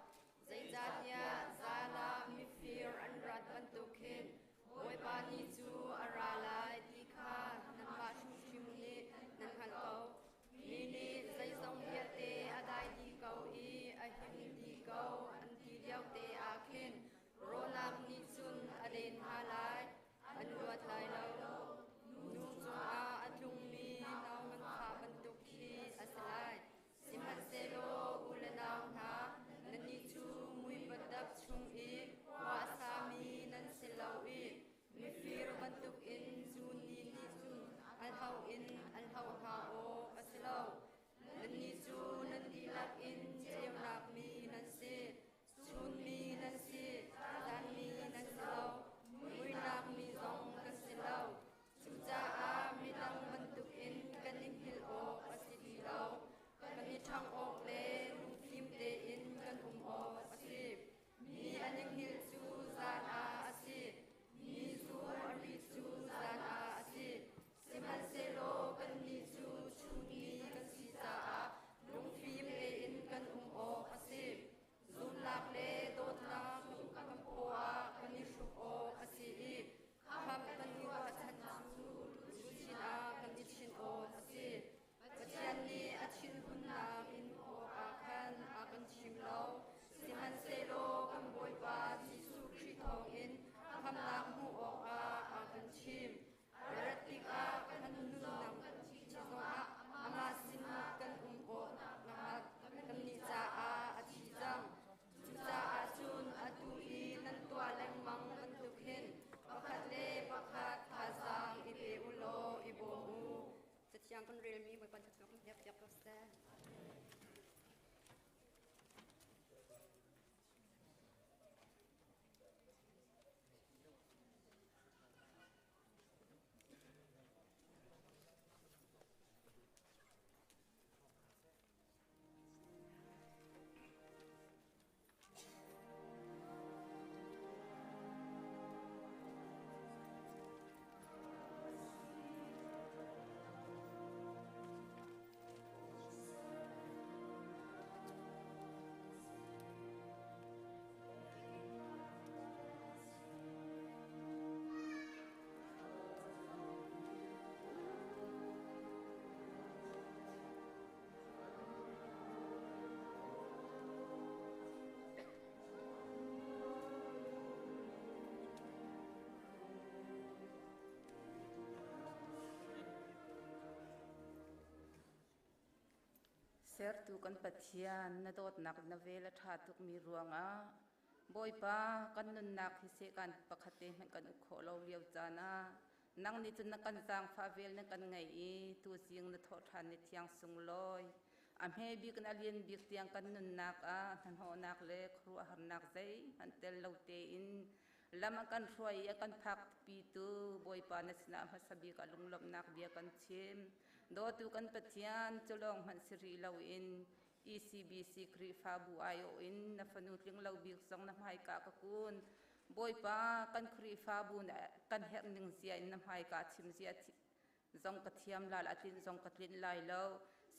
[SPEAKER 9] Zeicahtiah zan ah mifir an rat bantuk khin Bawipa ni cu a ra lai ti kha nanmah hrimhrim nih nan hngalh ko. Mi nih zeizong vialte a dai dih ko i a him dih ko an ti liote ah khin rawlnak nih cun a len hna lai, an luat lai lo. Nu cungah a tlungmi nau nganfah bantuk khi a si lai. Sihmanhsehlaw u le nau hna, nannih cu muipadap chung i khua a sami nan si lo i mifir bantukin cu ni nih cun an hauh in an hauh hna awk a si lo. Nannih cu nan dihlak in ceunak mi nan si. Chun mi nan si, zan mi nan si lo, muihnak mi zong kan si lo. Cucaah midang bantukin kan i hngilh awk a si ti lo. Kan i ṭhangh awk le lungfim tein kan um awk a si. Mi an i hngilh cu zan ah a si, mi zu a ri cu zan ah a si. Sihmanhsehlaw kannih cu chunmi kan si caah lungfim tein kan um awk a si. Zumhnak le dawtnak kan paw ah kan i hruk awk a si i khamh kan i ruahchan cu luchin ah kan i chinh awk a si. Pathian nih a thinhunnak in awkah khan a kan chim lo. Sihmanhsehlaw kan Bawipa Jesuh Khrih thawngin khamhnak hmuh awkah a kan chim. A rat tikah kan nunnak thi zongah amah sin kan um awk nakhnga kannih caah a thi cang. Cucaah cun atu i nan tuah lengmang bantuk hin pakhat le pakhat thazaang i pe u law i bawm u. Cathiang kan relmi Bawipa thluachuah kan pek piak ko seh.
[SPEAKER 10] Sertu kan Pathian, na dawtnak na vel a ṭha tukmi ruangah Bawipa, kan nunnak hi sehkan pakhat te hmanh kan uk khawh lo lio caan ah nang nih cun na kan zaangfah vel na kan ngeih i tuzing na thawh ṭhan ni thiang sunglawi a hme bik in a lian bik tiang kan nunnak ah hnahnawhnak le khuaruahharnak zeihmanh tel lo tein lam a kan hruai i a kan phakpitu Bawipa na sinah hmasa bik ah lunglawmhnak bia kan chim. Dawtu kan Pathian, cu lawng hmanh si rih loin ECBC Khrihfabu aiawh in na fanu tlinglo bik zong na hmaika ka kun. Bawipa, kan Khrihfabu na kan herh ning zia in na hmaika chim zia zong ka thiam lal a tlinh zong ka tlinh lai lo.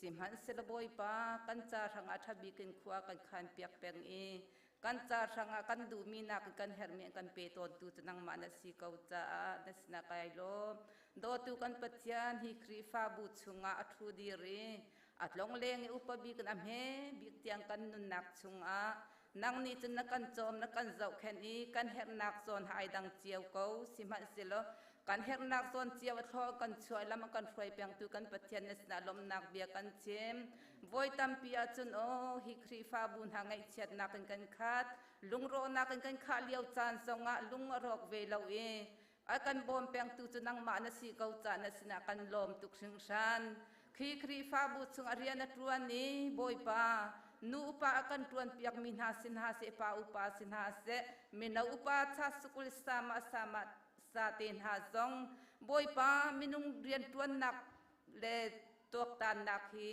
[SPEAKER 10] Sihmanhsehlaw Bawipa, kan ca hrangah ṭha bik in khua kan khan piak peng i kan ca hrangah kan duhmi nak in kan herhmi an kan pe tawntu cu nangmah na si ko caah na sinah kai lawm. Dawtu kan Pathian, hi Khrihfabu chungah a ṭhu dir i a tlongleng i upa bik in a hme bik tiang kan nunnak chungah nang nih cun na kan cawm na kan zohkhenh i kan herhnak zawn ha ai dang cio ko. Sihmanhsehlaw kan herhnak zawn cio a thlawh kan chuah lam a kan hruai pengtu kan Pathian na sinah lawmhnak bia kan chim. Voi tampi ahcun aw hi Khrihfabu hna ngaihchiatnak in kan khat, lungrawhnak in kan khah lio caan zongah lung a rawk ve lo i a kan bawm pengtu cu nangmah na si ko ca na sinah kan lawm tuk hringhran. Khi Khrihfabu chung a rian a ṭuan i Bawipa nu upa a kan ṭuanpiakmi hna si hna seh, pa upa si hna seh, mino upa cha sukul sama sama sa te hna zong Bawipa minung rianṭuannak le tuaktannak hi.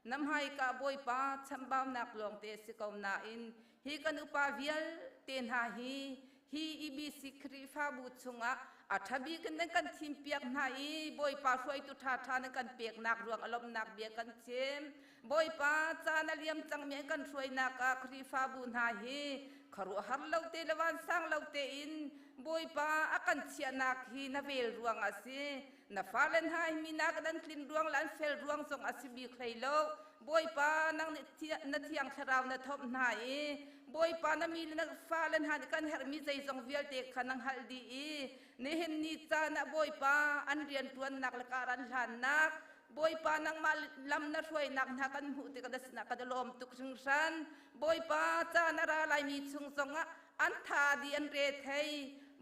[SPEAKER 10] Na hmaika Bawipa chambaunak lawngte si ko nain hi kan upa vialte hna hi hi EBC Khrihfabu chungah a ṭha bik in nan kan thimpiak hna i Bawipa hruaitu ṭhaṭha nan kan peknak ruang a lawmhnak bia kan chim. Bawipa caan a liam cangmi an kan hruainak ah Khrihfabu hna hi khuaruahhar lo te le vansang lo tein Bawipa a kan chiahnak hi na vel ruang a si. Na fale hna hi minak an tlin ruang le an fel ruang zong a si bik hlei lo. Bawipa nang nih na thiang thlarau na thomh hna i Bawipa na mi le na fale hna nih kan herhmi zeizong vialte kha na hngalh dih i nihin ni caan ah Bawipa an rianṭuannak le kar an hlannak Bawipa nangmah lam na hruainak hna kan hmuh tikah na sinah kan i lawm tuk hringhran. Bawipa caan a ra laimi chung zongah an tha dih an re thei.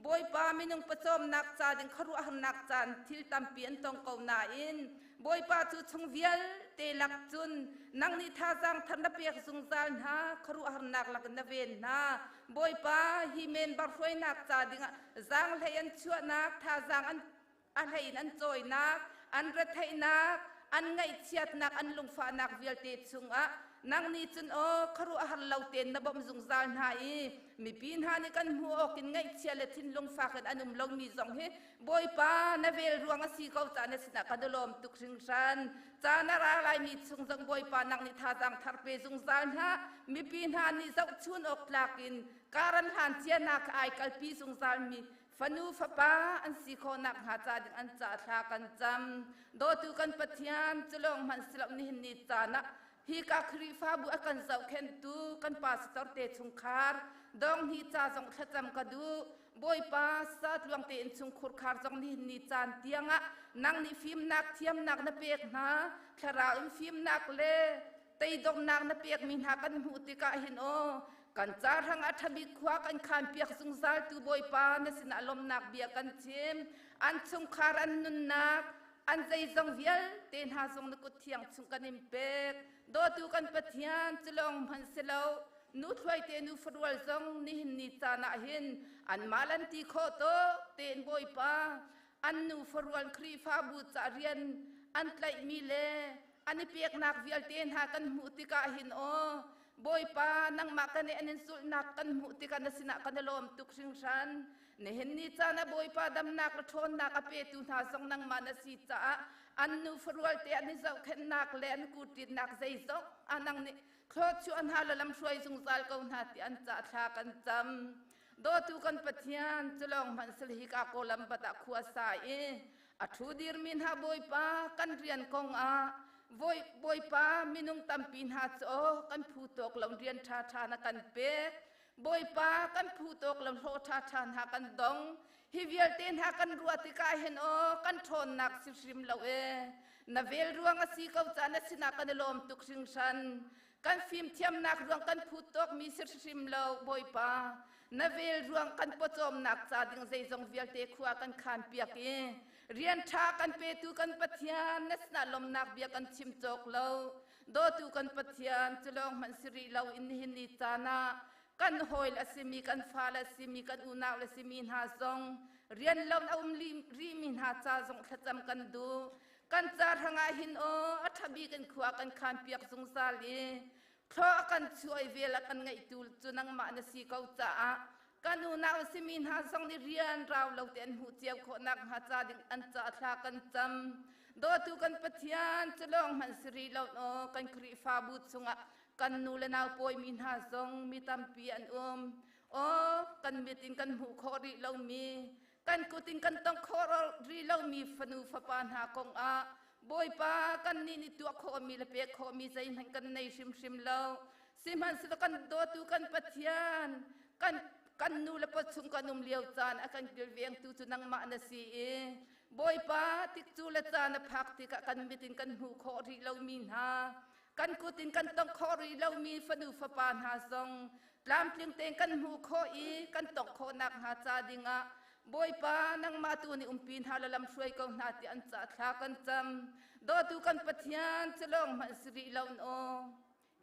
[SPEAKER 10] Bawipa minung pawcawmnak ca ding khuaruahharnak caan thil tampi an tong ko nain Bawipa cu chung vialte lak cun nang nih thazaang thar na pek zungzal hna khuaruahharnak lak in na ven hna. Bawipa hi member hruainak ca dingah zaanghlei an chuahnak thazaang an a hlei in an cawinak, an retheihnak, an ngaihchiatnak, an lungfahnak vialte chungah nang nih cun aw khuaruahhar lo tein na bawmh zungzal hna i mipi hna nih kan hmuh awk in ngaihchia le thinlung fak in an um lomi zong hi Bawipa na vel ruang a si ko caah na sinah kan i lawm tuk hringhran. Caan a ra laimi chung zong Bawipa nang nih thazaang thar pe zungzal hna. Mipi hna nih zohchun awk tlak in karan hlan cianak ai kalpi zungzalmi Fanu fapa an si khawh nakhnga ca ding an ca thla kan cam. Dawtu kan Pathian, culawng hmanh si lo nihin ni caan ah hika Khrihfabu a kan zohkhenhtu kan pastor te chungkhar dong hi ca zong thlacam ka duh. Bawipa sa tluang tein chungkhur khar zong nihin ni caan tiangah nang nih fimnak thiamnak na pek hna thlarau in fimnak le teidongnak na pekmi hna kan hmuh tikah hin aw kan ca hrang a ṭhabik khua kan khanpiak zungzal tu Bawipa na sinah lawmnak bia kan chim an chungkhar an nunnak an zeizong vialte hna zong na kut thiang chung kan in pek dawtu kan Pathian culawng hmanh si lo nu thluaite nu farual zong nihin ni caan ah hin anmah lan ti khawh tuk tein Bawipa an nu farual Khrihfabu ca rian an tlaihmi le an i peknak vialte hna kan hmuh tikah hin aw Bawipa nangmah kan i an in sulhnak kan hmuh tikah na sinah kan i lawm tuk hringhran nihin ni caan ah Bawipa damnak le ṭhawnnak a petu hna zong nangmah na si caah an nu farual te an i zohkhenhnak le an kurṭitnak zeizong ah nang nih thluachuah hna le lamhruai zungzal ko hna ti an ca thla kan cam dawtu kan Pathian culawng hmanh sal hi ka kawlam bat ah khua sa i A ṭhu dirmi hna Bawipa kan rian kong ah Bawipa minung tampi hna cu aw kan phu tawk lo rian ṭhaṭha na kan pek. Bawipa kan phu tawk lo hlawh ṭhaṭha hna kan dong. Hi vialte hna kan ruah tikah hin aw kan ṭhawnnak si hrim lo ee. Na vel ruang a si ko caah na sinah kan i lawm tuk hringhran. Kan fimthiamnak ruang kan phu tawkmi si hrim lo Bawipa. Na vel ruang kan pawcawmnak ca ding zeizong vialte khua kan khan piak i rian ṭha kan petu kan Pathian na sinah lawmnak bia kan chim cawk lo. Dawtu kan Pathian cu lawng hmanh si rih lo in nihin ni caan ah kan hawi a simi kan fale a simi kan unau le simi hna zong rian lo a um rihmi hna ca zong thlacam kan duh. Kan ca hrangah hin aw a ṭha bik in khua kan khan piak zungzal i Thlaw a kan chuah i vel a kan ngeihtu cu nangmah na si ko caah kan unau a simi hna zong nih rian rau lo te an hmuh cio khawh nakhnga ca ding an ca thla kan cam. Dawtu kan Pathian cu lawng hmanh si rih lo aw kan Khrihfabu chungah kan nu le nau pawimi hna zong mi tampi an um. Aw kan mit in kan hmuh khawh rih lomi kan kut in kan tongh khawh rih lomi fanu fapa hna kong ah Bawipa kannih nih tuah khawhmi le pek khawhmi zeihmanh kan nei hrimhrim lo. Sihmanhsehlaw kan dawtu kan Pathian kan kan nu le pa chung kan um lio caan a kan kilvengtu cu nangmah na si i Bawipa tikcu le caan a phak tikah kan mit in kan hmuh khawh rih lomi hna kan kut in kan tongh khawh rih lomi fanu fapa hna zong tlamtling tein kan hmuh khawh i kan tongh khawh nakhnga ca dingah Bawipa nangmah tu nih umpi hna le lamhruai ko hna ti an ca thla kan cam. Dawtu kan Pathian cu lawng hmanh si rih lo aw.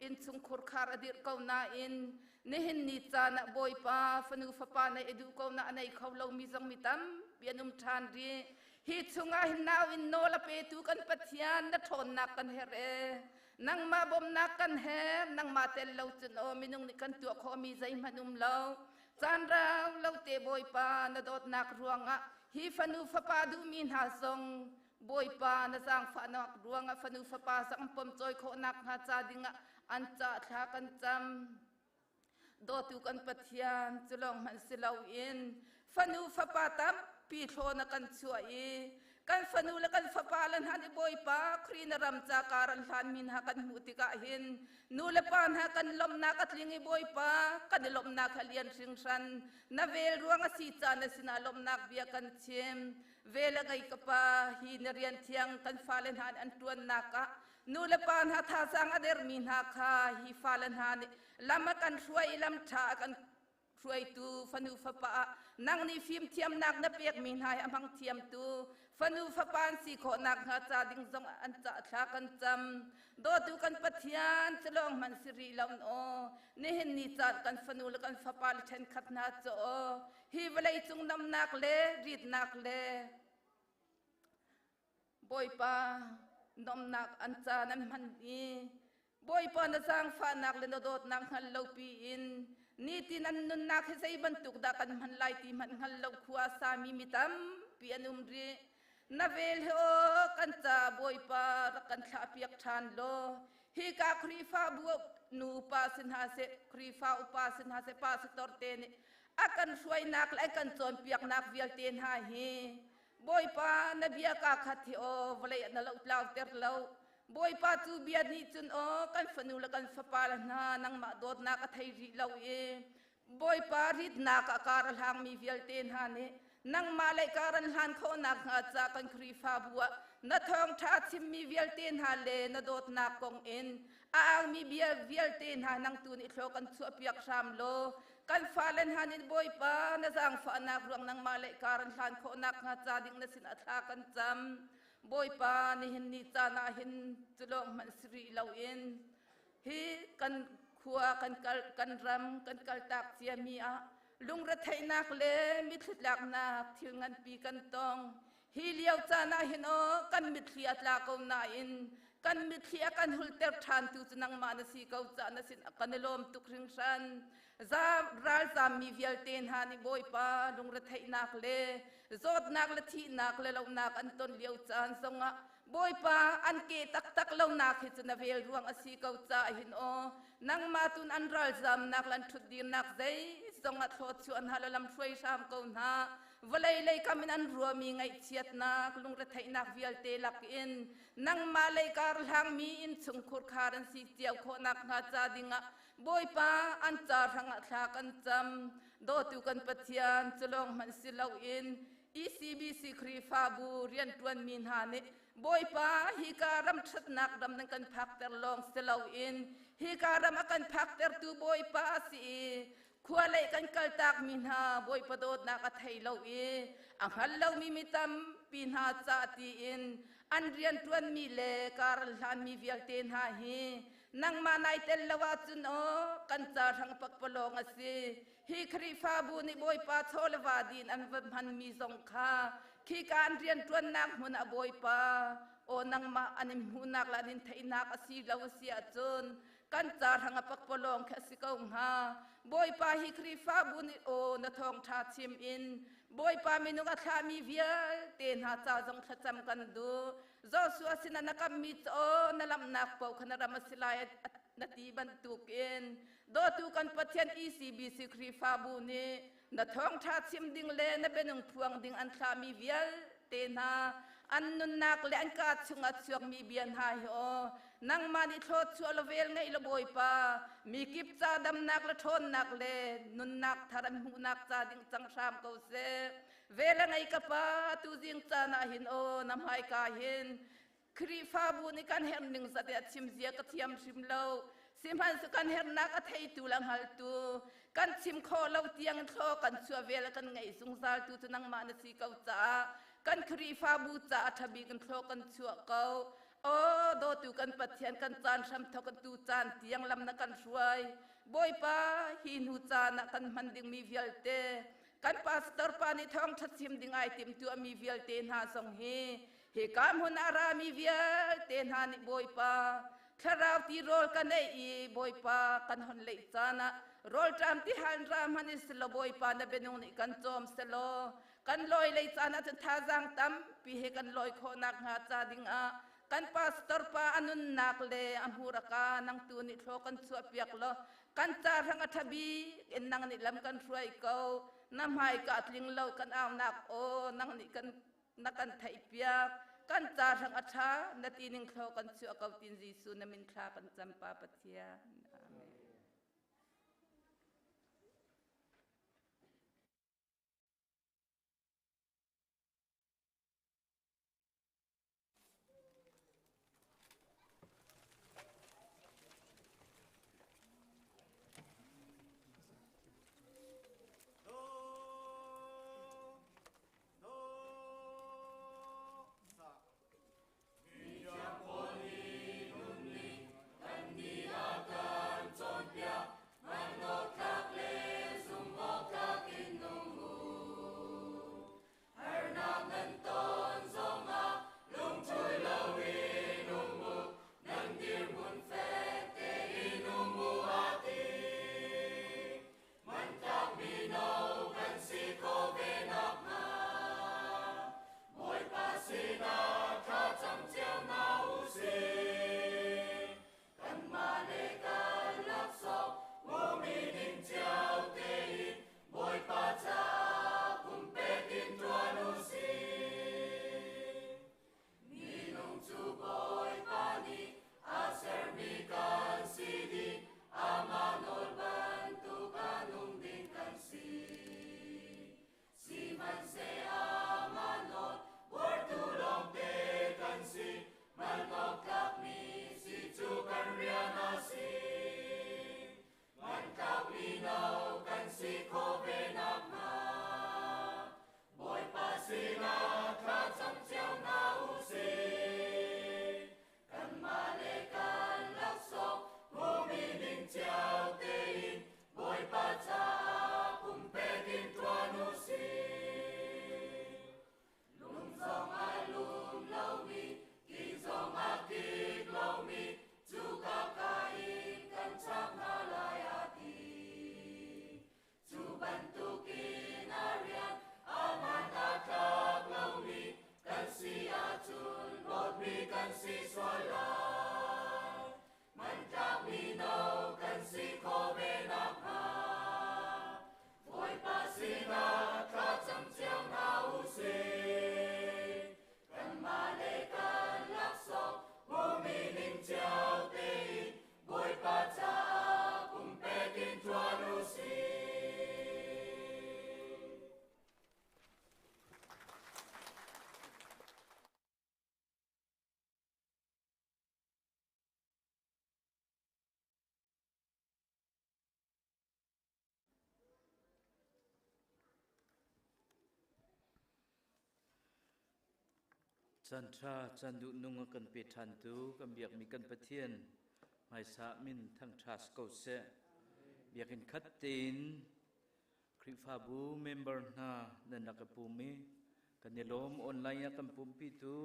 [SPEAKER 10] Innchung khurkhar a dirh ko nain nihin ni caan ah Bawipa fanu fapa nei a duh ko na a nei kho lomi zong mi tampi an um ṭhan rih. Hi chungah hin nau in nawl a petu kan Pathian na ṭhawnnak kan herh ee. Nangmah bawmhnak kan herh, nangmah tel lo cun aw minung nih kan tuah khawhmi zeihmanh um lo. Caan rau lo te Bawipa na dawtnak ruangah hi fanu fapa duhmi hna zong Bawipa na zaangfahnak ruangah fanu fapa zong pom cawi khawhnak hnga ca dingah an ca thla kan cam. Dawtu kan Pathian cu lawng hmanh si loin fanu fapa tampi thlaw na kan chuah i kan fanu le kan fapa le hna nih Bawipa Khrih na ram ca kar an hlanmi hna kan hmuh tikah hin nu le pa hna kan lawmhnak a tling i Bawipa kan i lawmhnak a lian hringhran. Na vel ruang a si caan na sinah lawmhnak bia kan chim. Vel a ngei ka pa hi na rian thiang kan fale hna nih an ṭuannak ah nu le pa hna thazaang a dermi hna kha hi fale hna nih lam a kan hruai i lam ṭha a kan hruaitu fanu fapa ah nang nih fimthiamnak na pekmi hna hi a hmang thiamtu fanu fapa an si khawh nakhnga ca ding zong an cah thla kan cam. Dawtu kan Pathian cu lawng hmanh si rih lo aw nihin ni caan kan fanu le kan fapa le ṭhenkhat hna cu aw hi vawlei cung namnak le ritnak le Bawipa nomnak an caan an hman i Bawipa na zaangfahnak le na dawtnak hngal lo piin nitin an nunnak hi zei bantuk dah kan hman lai ti hmanh hngal lo khua a sami mi tampi an um rih. Na vel hi aw kan ca Bawipa rak kan thlahpiak ṭhan law hika Khrihfabu nu pa si hna seh, Khrihfa upa si hna seh, pastor te nih a kan hruainak le a kan cawnpiaknak vialte hna hi Bawipa na bia kaa khat hi aw vawlei ah na lohtlauter lo. Bawipa cu bia nih cun aw kan fanu le kan fapa le hna nangmah dawtnak a thei rih lo i Bawipa ritnak ah kar a hlangmi vialte hna nih nangmah le kar an hlan khawh nakhnga ca kan Khrihfabu ah na thawngṭha chimmi vialte hna le na dawtnak kong in a aumi bia vialte hna nang tu nih thlaw kan chuahpiak hram law kan fale hna nih Bawipa na zaangfahnak ruang nangmah le kar an hlan khawh nakhnga ca ding na sin a thla kan cam. Bawipa nihin ni caan ah hin cu lawng hmanh si rih loin hi kan khua kan kal kan ram kan kaltak ciami ah lungretheihnak le mitthlitlaknak thil nganpi kan tong. Hi lio caan ah hin aw kan mitthli a tla ko nain kan mitthli a kan hulter ṭhantu cu nangmah na si ko caah na sin kan i lawm tuk hringhran. Ralzammi vialte hna nih Bawipa lungretheihnak le zawtnak le thihnak le lohnak an ton lio caan zongah Bawipa an ke taktak lonak hi cu na vel ruang a si ko caah hin aw nangmah tun an ralzamnak le an ṭhutdirnak zeizong ah thluachuah hna le lam hruai hram ko hna. Vawlei lei kam in an ruami ngaihchiatnak lungretheihnak vialte lakin nangmah lei kar hlangmi innchungkhur khar an si cio khawh nakhnga ca dingah Bawipa an ca hrangah thla kan cam. Dawtu kan Pathian cu lawng hmanh si loin ECBC Khrihfabu rianṭuanmi hna nih Bawipa hika ram ṭhatnak ram nan kan phakter lawng si loin hika ram a kan phaktertu Bawipa a si i khua lei kan kaltakmi hna Bawipa dawtnak a thei lo i a hngal lomi mi tampi hna ca tiin an rianṭuanmi le kar an hlanmi vialte hna hi nangmah nai tel lo ahcun aw kan ca hrang pakpalawng a si. Hi Khrihfabu nih Bawipa chaw le va din an va hmanmi zong kha khika an rianṭuannak hmun ah Bawipa aw nangmah an in hmuhnak le an in theihnak a si lo a si ahcun kan ca hrang a pakpalawng khi a si ko hnga. Bawipa hi Khrihfabu nih aw na thawngṭha chim in Bawipa minung a thlahmi vialte hna ca zong thlacam kan duh. Joshua sinah na kammi cu aw na lamnak paoh kha na ram a si lai na ti bantukin dawtu kan Pathian ECBC Khrihfabu nih na thawngṭha chim ding le na bianung phuang ding an thlahmi vialte hna an nunnak le an kaa chungah chuakmi bia hna hi aw nangmah nih thluachuah le vel ngeih le Bawipa mi kip ca damnak le ṭhawnnak le nunnak thar an hmuhnak ca ding cang hram ko seh. Vel a ngei ka pa tuzing caan ah hin aw na hmaika hin Khrihfabu nih kan herh ning zat a chim zia ka thiam hrim lo. Sihmanhsehlaw kan herhnak a theitu le hngaltu kan chim khawh lo tiang thlaw kan chuah vel kan ngeih zungzal tu cu nangmah na si ko caah kan Khrihfabu caah ṭha bik in thlaw kan chuah ko. Aw dawtu kan Pathian kan caan hram thawk tu caan tiang lam na kan hruai. Bawipa hi hnu caan ah kan hman dingmi vialte kan pastor pa nih thawngṭha chim ding ai timtuahmi vialte hna zong hi hika hmun ah rami vialte hna nih Bawipa Thlarau ti rawl kan ei i Bawipa kan hon leih caan ah rawlṭam ti han ra hmanh in selaw Bawipa na bianung nih kan cawm selaw kan lawi lei caan ah cun thazaang tampi he kan lawi khawh nakhnga ca dingah kan pastor pa a nunnak le a hmuraka nang tu nih thlaw kan chuahpiak law kan ca hrang a ṭha bik in nang nih lam kan hruai ko. Na hmaika tling lo kan aunak aw nang nih kan na kan theihpiak. Kan ca hrang a ṭha na ti ning thlaw kan chuah ko tin Jesuh na min thla kan cam Pa Pathian. Amen.
[SPEAKER 7] Caan ṭha, caan duhnung a kan pe ṭhantu kan biakmi kan Pathian hmaisa min thangṭha si ko seh. Biakinn khat tein Khrihfabu member hna nan rak i pum i kan i lawm. Online ah kan pumpitu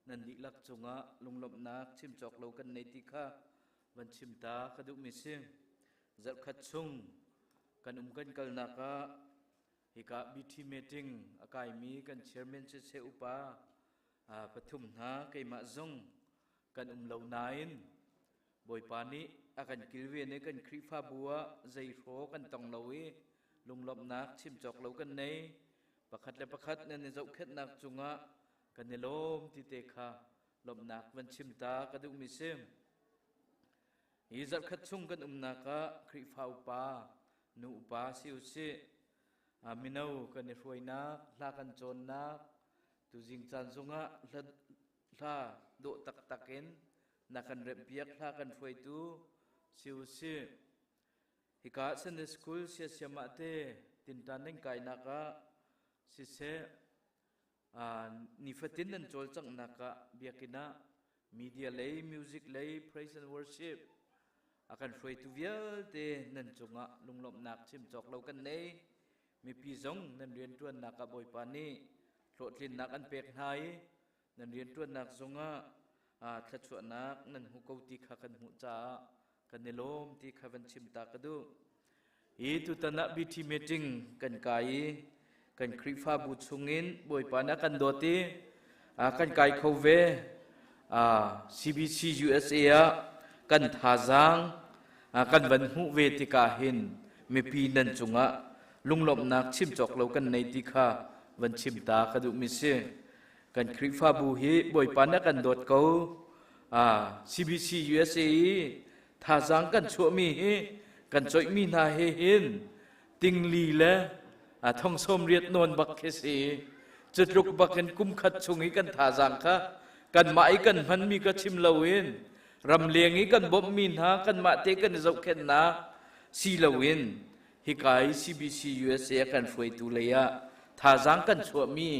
[SPEAKER 7] nan dihlak cungah lunglawmhnak chim cawk lo kan nei ti kha van chim ta ka duhmi si. Zarhkhat chung kan um kan kalnak ah hika BT meeting a kaimi kan chairman siseh upa pathum hna keimah zong kan um lo nain Bawipa nih a kan kilven i kan Khrihfabu ah zei hraw kan tong lo i lunglawmhnak chim cawk lo kan nei. Pakhat le pakhat nan i zohkhenhnak cungah kan i lawm ti te kha lawmhnak van chim ta ka duhmi si. Hi zarhkhat chung kan umnak ah Khrihfa upa, nu upa si usih, mino kan i hruainak, hla kan cawnnak, tuzing caan zongah hla dawh taktak in na kan remhpiak, hla kan hruaitu si usih. Hika Sunday School siasiam ah te tinṭan nan kainak ah siseh, nifatin nan cawlcanghnak ah biakinn ah media lei, music lei, praise and worship a kan hruaitu vialte nan cungah lunglawmhnak chim cawk lo kan nei. Mipi zong nan rianṭuannak ah Bawipa nih hlawhtlinnak an pek hna i nan rianṭuannak zongah Thluachuahnak nan hmu ko ti kha kan hmuh caah kan i lawm ti kha van chim ta ka duh. Hi tutan ah BT meeting kan kai i kan Khrihfabu chungin Bawipa nih a kan dawt i kan kai kho ve. CBC USA ah kan thazaang kan van hmuh ve tikah hin mipi nan cungah lunglawmhnak chim cawk lo kan nei ti kha van chim ta ka duhmi si. Kan Khrihfabu hi Bawipa nih a kan dawt ko. CBC USA i thazaang kan chuahmi hi kan coihmi hna he hin tingli le thong sawm riat nawn bak khi si. Cutluk bak in kum khat chung i kan thazaang kha kanmah i kan hmanmi ka chim loin ramleng i kan bawmhmi hna kanmah te kan i zohkhenhnak si loin hika i CBC USA a kan hruaitu lei ah thazaang kan chuahmi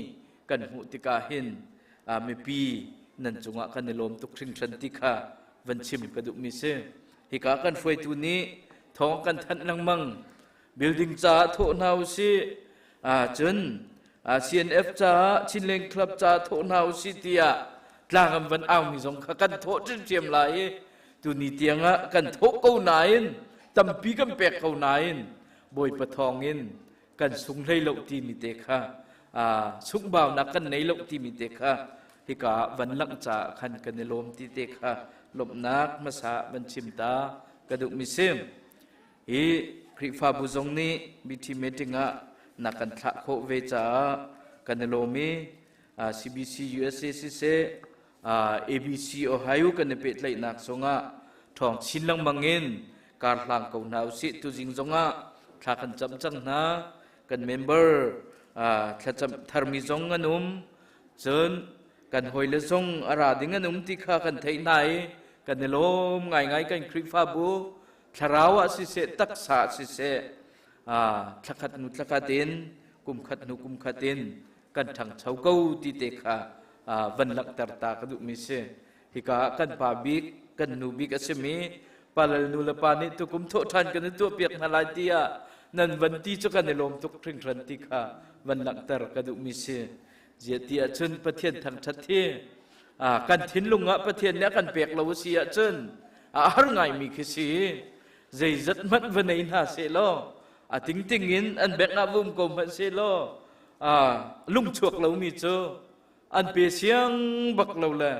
[SPEAKER 7] kan hmuh tikah hin mipi nan cungah kan i lawm tuk hringhran ti kha van chim ka duhmi si. Hika kan hruaitu nih thawng kan thanh lengmang. Building caah thawh hna usih, cun CNF caah Chinland Club caah thawh hna usih tiah tlang an van aumi zong kha kan thawh ṭhiamṭhiam lai i tuni tiangah kan thawh ko nain tampi kan pek ko nain Bawipa thawngin kan sung hlei lo timi te kha sunghbaunak kan nei lo timi te kha hika ah van langh caah khan kan i lawm ti te kha lawmhnak hmasa van chim ta ka duhmi si. Hi Khrihfabu zong nih BT meeting ah na kan thlah khawh ve caah kan i lawm i CBC USA siseh ABC Ohio kan i pehtlaihnak zongah ṭhawng chin lengmang in kar hlang ko hna usih. Tuzing zongah thla kan cam cang hna. Kan member thlacam tharmi zong an um, cun kan hawile zong a ra ding an um ti kha kan theih hna i kan i lawm ngaingai. Kan Khrihfabu thlarau ah siseh, taksa ah siseh, thlakhat hnu thlakhat in, kum khat hnu kum khat in kan ṭhangcho ko ti te kha van langhter ta ka duhmi si. Hika ah kan pa bik, kan nu bik a simi palal nu le pa nih tukum thawh ṭhan kan i tuahpiak hna lai tiah nan van ti cu kan i lawm tuk hringhran ti kha van langhter ka duhmi si. Ziah ti ahcun Pathian thangṭhat hi kan thinlung ah Pathian nih a kan pek lo a si ahcun a har ngaimi khi si. Zeizat hmanh va nei hna seh law, a tingting in an bek ah vum ko hmanh seh law, lungchuak lomi cu an pe siang bak lo le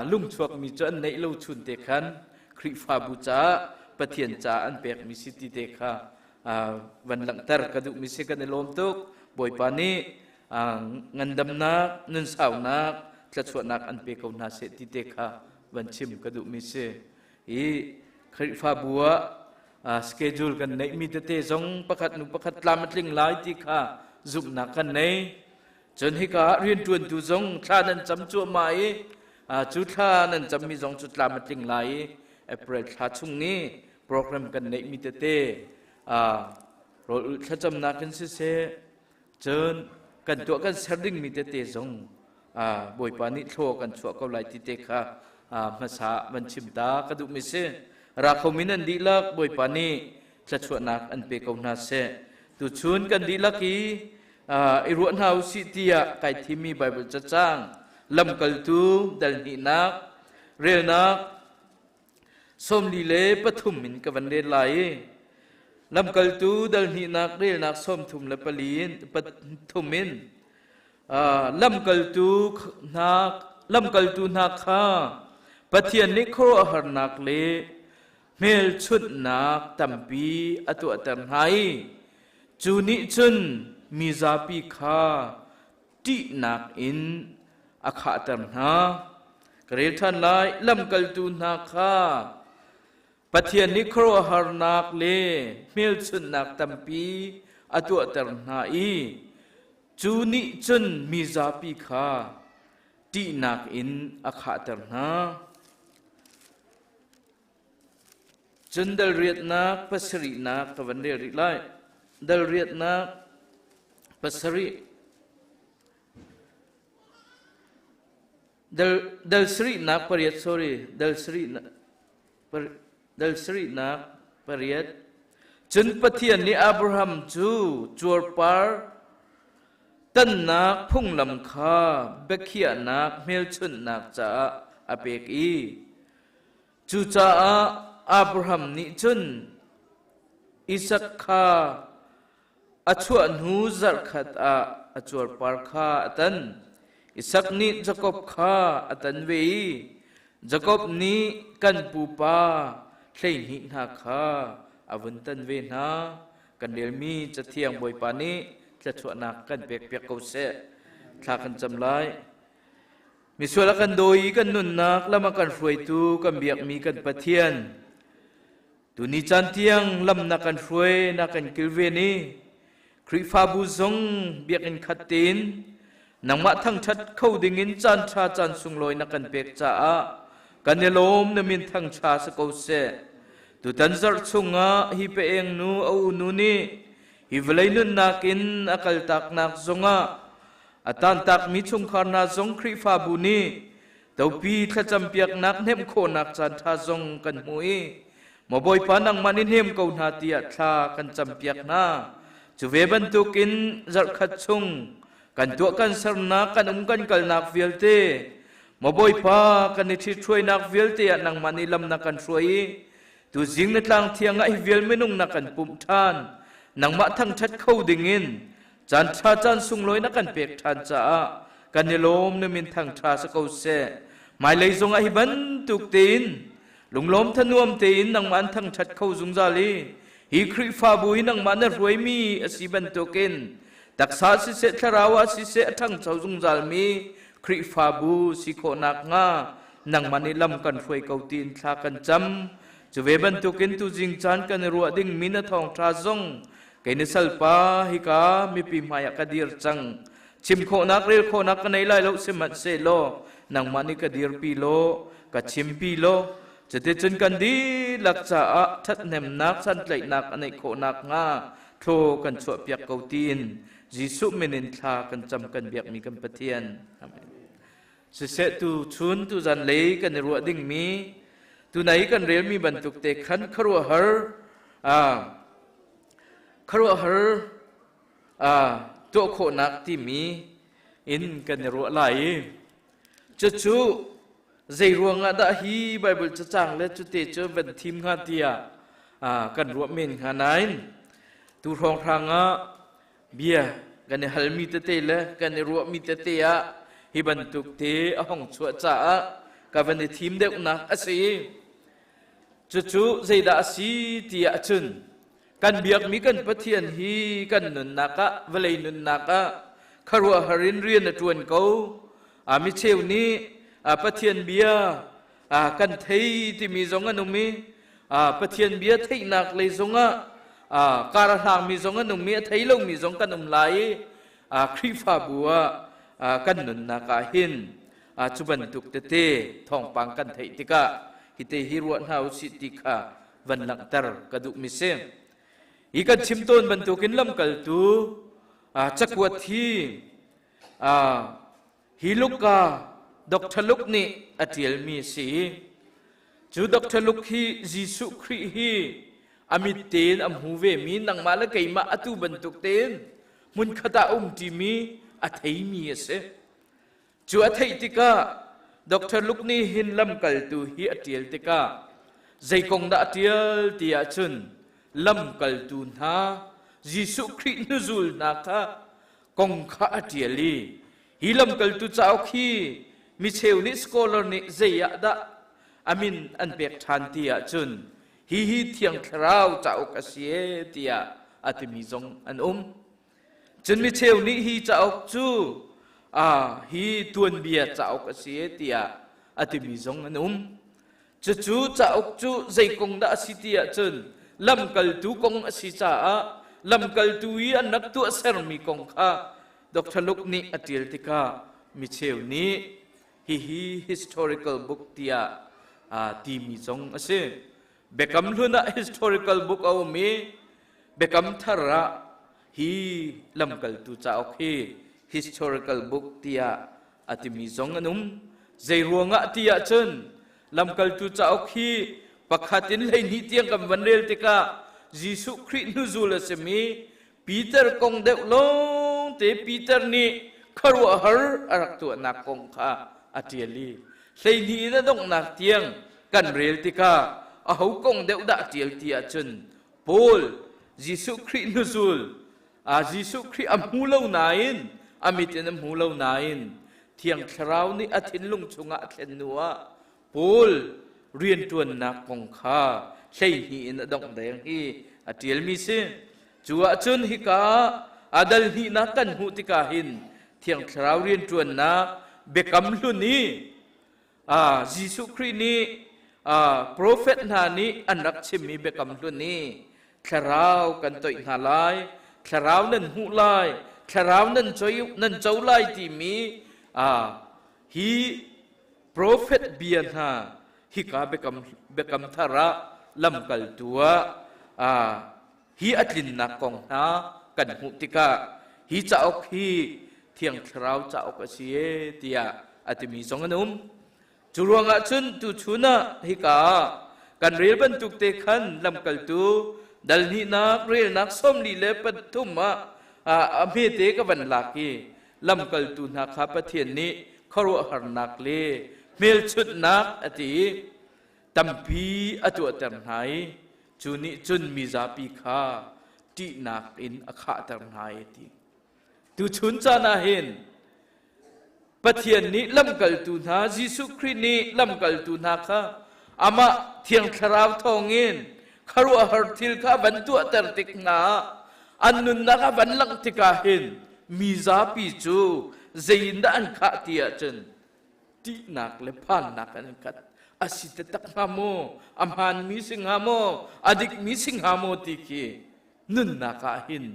[SPEAKER 7] lungchuakmi cu an neih lo chun te khan Khrihfabu caah Pathian caah an pekmi si ti te kha van langhter ka duhmi si. Kan i lawm tuk. Bawipa nih ngandamnak, nunsaunak, thluachuahnak an pe ko hna seh ti te kha van chim ka duhmi si. Hi Khrihfabu ah schedule kan neihmi tete zong pakhat nu pakhat tlam a tling lai ti kha zumhnak kan nei. Cun hika ah rianṭuantu zong thla nan cam cuahmah i cu thla nan cammi zong cu tlam a tling lai i April thla chung i program kan neihmi tete rawl ulh thlacamnak in siseh, cun kan tuah kan ser dingmi tete zong Bawipa nih thlua kan chuah ko lai ti te kha hmasa van chim ta ka duhmi si. Rakhomi nan dihlak Bawipa nih thluachuahnak an pe ko hna seh. Tuchun kan dihlak i i ruah hna usih tiah kai thimmi Baibal cacang Lamkaltu dal hnihnak relnak 43 in ka van rel lai i Lamkaltu dal hnihnak relnak 34 in pathum in lamkaltu hna kha Pathian nih khuaruahharnak le hmelchunhnak tampi a tuahter hna i cu nih cun mi zapi kha ṭihnak in a khahter hna. Ka rel ṭhan lai. Lamkaltu hna kha Pathian nih khuaruahharnak le hmelchunhnak tampi a tuahter hna i cu nih cun mi zapi kha ṭihnak in a khahter hna. Cun dal riatnak pasarihnak ka van rel rih lai. Dal riatnak pasarih. Dal sarihnak pariat, sorry, dal sarihnak dal sarihnak pariat. Cun Pathian nih Abraham cu cuarpar tannak phunglam kha biakhiahnak hmelchunhnak caah a pek i cucaah Abraham nih cun Isak kha a chuah hnu zarhkhat ah a cuarpar kha a tan. Isak nih Jakob kha a tan ve i Jakob nih kan pupa 12 hna kha a vun tan ve hna. Kan relmi Cathiang Bawipa nih thluachuahnak kan pekpiak ko seh. Thla kan cam lai. Misual a kan dawi i kan nunnak lam a kan hruaitu kan biakmi kan Pathian. Tuni caan tiang lam na kan hruai na kan kilven i Khrihfabu zong biakinn khat tein nangmah thangṭhat kho dingin caan ṭha caan sunglawi na kan pek caah kan i lawm na min thangṭha si ko seh. Tutan zarh chungah hi pe-eng nu a unu nih hi vawlei nunnak in a kaltaknak zongah a tantakmi chungkhar hna zong Khrihfabu nih topi thlacampiaknak hnemh khawhnak caanṭha zong kan hmu i maw Bawipa nangmah nih hnem ko hna tiah thla kan campiak hna. Cu ve bantukin zarhkhat chung kan tuah kan sernak kan um kan kalnak vialte maw Bawipa kan i ṭhithruainak vialte ah nangmah nih lam na kan hruai i tuzing na tlang thiang ah hi vial minung na kan pumh ṭhan nangmah thangṭhat kho dingin Caan ṭha caan sunglawi na kan pek ṭhan caah kan i lawm na min thangṭha si ko seh. Hmailei zongah hi bantuk tein lunglawm thanuam tein nangmah an thangṭhat kho zungzal i hi Khrihfabu hi nangmah na hruaimi a si bantukin taksa siseh thlarau ah siseh a ṭhangcho zungzalmi Khrihfabu si khawh nakhnga nangmah nih lam kan hruai ko tiin thla kan cam. Cu ve bantukin tuzing caan kan i ruah dingmi na thawngṭha zong Kei ni salpa hika mipi hmaiah ka dir cang. Chim khawhnak rel khawhnak ka nei lai lo sihmanhsehlaw nangmah nih ka dirpi law ka chimpi law cuticun kan dihlak caah ṭhathnemnak santlaihnak a neih khawhnak hnga thlaw kan chuahpiak ko tiin Jesuh min in thla kan cam kan biakmi kan Pathian. Amen. Siseh tu chun tu zan lei kan i ruah dingmi tunai kan relmi bantuk te khan khuaruahhar khuaruahhar tuah khawhnak timi in kan i ruah lai i cucu zei ruangah dah hi Bible cacang le cute cu van thim hnga tiah kan ruah men hnga nain tu hrawnghrang ah bia kan i halmi tete le kan i ruahmi tete ah hi bantuk te a hong chuah caah ka van i thim deuhnak a si. Cucu zeidah a si ti ahcun kan biakmi kan Pathian hi kan nunnak ah vawlei nunnak ah khuaruahhar in rian a ṭuan ko. Mi cheu nih Pathian bia kan thei timi zong an um i Pathian bia theihnak lei zongah kar a hlangmi zong an um i a thei lomi zong kan um lai i Khrihfabu ah kan nunnak ah hin cu bantuk tete thawngpang kan theih tikah hite hi ruah hna usih ti kha van langhter ka duhmi si. Hi kan chim tawn bantukin lamkaltu cakuat hi hi Luka Dr. Luke nih a ṭialmi a si i cu Dr. Luke hi Jesuh Khrih hi a mit tein a hmu vemi nangmah le keimah atu bantuk tein hmunkhat ah a umṭimi a theimi a si. Cu a theih tikah Dr. Luke nih hin lamkaltu hi a ṭial tikah zei kong dah a ṭial ti ahcun lamkaltu hna Jesuh Khrih hnuzul hna kha kong kha a ṭial i hi lamkaltu cauk hi micheu nih scholar nih zei ah dah a min an pek ṭhan ti ahcun hihi Thiang Thlarau cauk a si e tiah a timi zong an um. Cun micheu nih hi cauk cu hi tuanbia cauk a si e tiah a timi zong an um. Cucu cauk cu zei kong dah a si ti ahcun lamkaltu kong a si caah lamkaltu i an rak tuahsermi kong kha Dr. Luke nih a ṭial tikah micheu nih hihi historical book tiah timi zong a si. Biakam Hlun ah historical book a um i Biakam Thar ah hi lamkaltu cauk hi historical book tiah a timi zong an um. Zei ruangah ti ahcun lamkaltu cauk hi pakhat in 12 tiang kan van rel tikah Jesuh Khrih hnuzul a simi Peter kong deuh lawngte Peter nih khuaruahhar a rak tuahnak kong kha a ṭial i. 12 in a donghnak tiang kan rel tikah aho kong deuh dah ṭial ti ahcun Paul Jesuh Khrih hnuzul Jesuh Khrih a hmu lo nain a mit in a hmu lo nain Thiang Thlarau nih a thinlung chungah a thlen hnu ah Paul rianṭuannak kong kha 12 in a dongh deng hi a ṭialmi si. Cu ahcun hika a dal hnihnak kan hmuh tikah hin Thiang Thlarau rianṭuannak biakam hlun i Jesuh Khrih nih profet hna nih an rak chimmi biakam hlun i thlarau kan toih hna lai, thlarau nan hmuh lai, thlarau nan nan co lai timi hi profet bia hna hika biakam biakam thar ah lamkaltu ah hi a tlinnak kong hna kan hmuh tikah hi cauk hi Thiang Thlarau cauk a si e tiah a timi zong an um. Cu ruangah cun tuchun ah hika kan rel bantuk te khan lamkaltu dal hnihnak relnak 43 ah a hmete ka van lak i lamkaltu hna kha Pathian nih khuaruahharnak le hmelchunhnak a ti i tampi a tuahter hna i cu nih cun mizapi kha ṭihnak in a khahter hna i ti. Tuchun caan ah hin Pathian nih lamkaltu hna Jesuh Khrih nih lamkaltu hna kha amah Thiang Thlarau thawngin khuaruahhar thil kha van tuahter tik hna ah an nunnak a van langh tikah hin mi zapi cu zeiindah an khah ti ahcun ṭihnak le phannak an khat. A si taktak hnga maw? A hmaanmi si hnga maw? A dikmi si hnga maw ti khi nunnak ah hin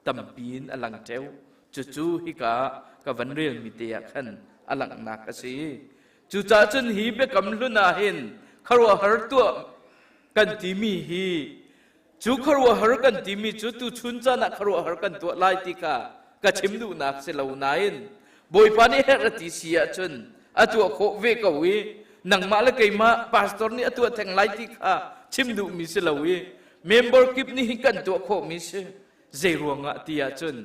[SPEAKER 7] tampi in a lang ṭheo. Cucu hika ka van relmi te ah khan a langhnak a si. Cucaah cun hi biakam hlun ah hin khuaruahhar tuah kan timi hi cu khuaruahhar kan timi cu tuchun caan ah khuaruahhar kan tuah lai ti kha ka chim duhnak si lo nain Bawipa nih herh a ti si ahcun a tuah khawh ve ko i nangmah le keimah pastor nih a tuah theng lai ti kha chim duhmi si lo i member kip nih hi kan tuah khawhmi si. Zei ruangah ti ahcun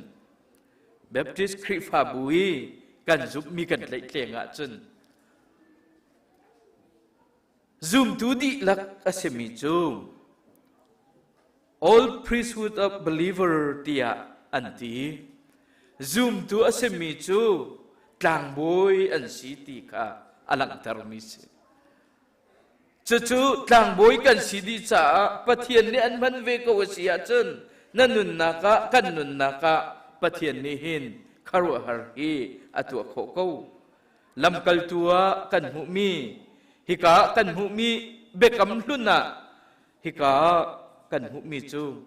[SPEAKER 7] Baptist Khrihfabu i kan zumhmi kan tlaihtleng ahcun zumtu dihlak a simi cu All priesthood of believer tiah an ti. Zumtu a simi cu tlangbawi an si ti kha a langhtermi si. Cucu tlangbawi kan si dih caah Pathian nih an hman ve ko a si ahcun na nunnak ah kan nunnak ah Pathian nih hin khuaruahhar hi a tuah khawh ko. Lamkaltu ah kan hmuhmi hika ah kan hmuhmi biakam hlun ah hika ah kan hmuhmi cu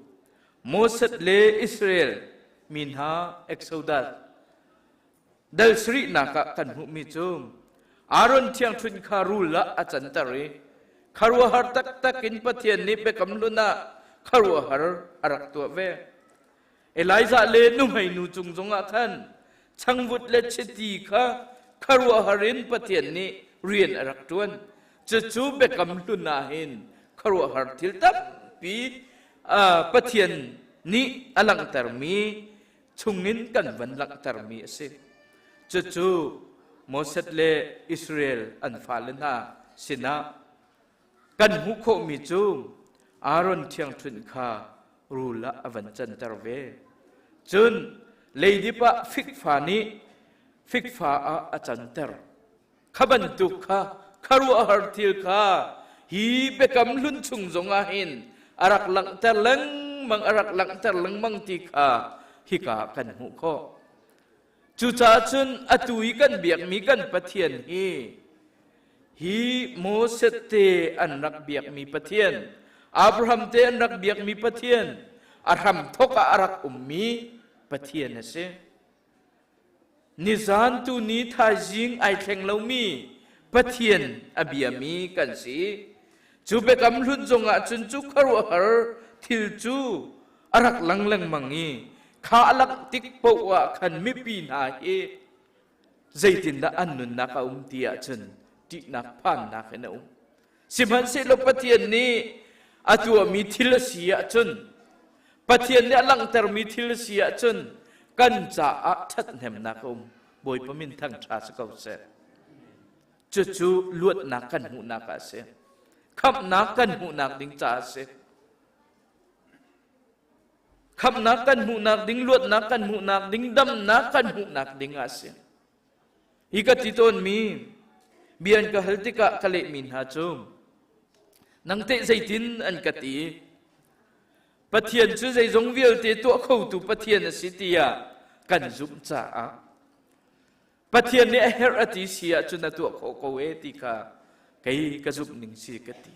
[SPEAKER 7] Moses le Israel mi hna Exodus dal sarihnak ah kan hmuhmi cu Aaron thiangṭhunh kha rul ah a canter i khuaruahhar taktak in Pathian nih biakam hlun ah khuaruahhar a rak tuah ve. Elijah le nuhmei nu cung zongah khan changvut le chiti kha khuaruahhar in Pathian nih rian a rak ṭuan. Cucu biakam hlun ah hin khuaruahhar thil tampi Pathian nih a langhtermi chungin kan van langhtermi a si. Cucu Moses le Israel an fale hna sinah kan hmuh khawhmi cu Aaron ṭhiangṭhunh kha rul ah a van canter ve. Cun leidip ah fikfa nih fikfa ah a canter. Kha bantuk kha khuaruahhar thil kha hi biakam hlun chung zongah hin a rak langhter lengmang a rak langhter lengmang ti kha hika ah kan hmuh khawh. Cucaah cun atu i kan biakmi kan Pathian hi hi Moses te an rak biakmi Pathian, Abraham te an rak biakmi Pathian, a hramthawk ah a rak ummi Pathian a si. Nizan tu ni thaizing ai thleng lomi Pathian a biami kan si. Cu biakam hlun zongah cun cu khuaruahhar thil cu a rak lang lengmang i kha a langh tik paoh ah khan mipi hna hi zeitindah an nunnak a um ti ahcun ṭihnak phannak in a um. Sihmanhsehlaw Pathian nih a tuahmi thil a si ahcun Pathian nih a langhtermi thil a si ahcun kan caah ṭhathnemnak a um. Bawipa min thangṭha si ko seh. Cucu luatnak kan hmuhnak ah a si. Khamhnak kan hmuhnak ding caah a si. Khamhnak kan hmuhnak ding, luatnak kan hmuhnak ding, damnak kan hmuhnak ding ah a si. Hi ka ti tawnmi bia an ka hal tikah ka lehmi hna cu nang teh zeitin an ka ti Pathian cu zeizong vialte tuah khotu Pathian a si tiah kan zumh caah Pathian nih a herh a ti si ahcun a tuah khawh ko e ti kha kei ka zumh ning si ka ti.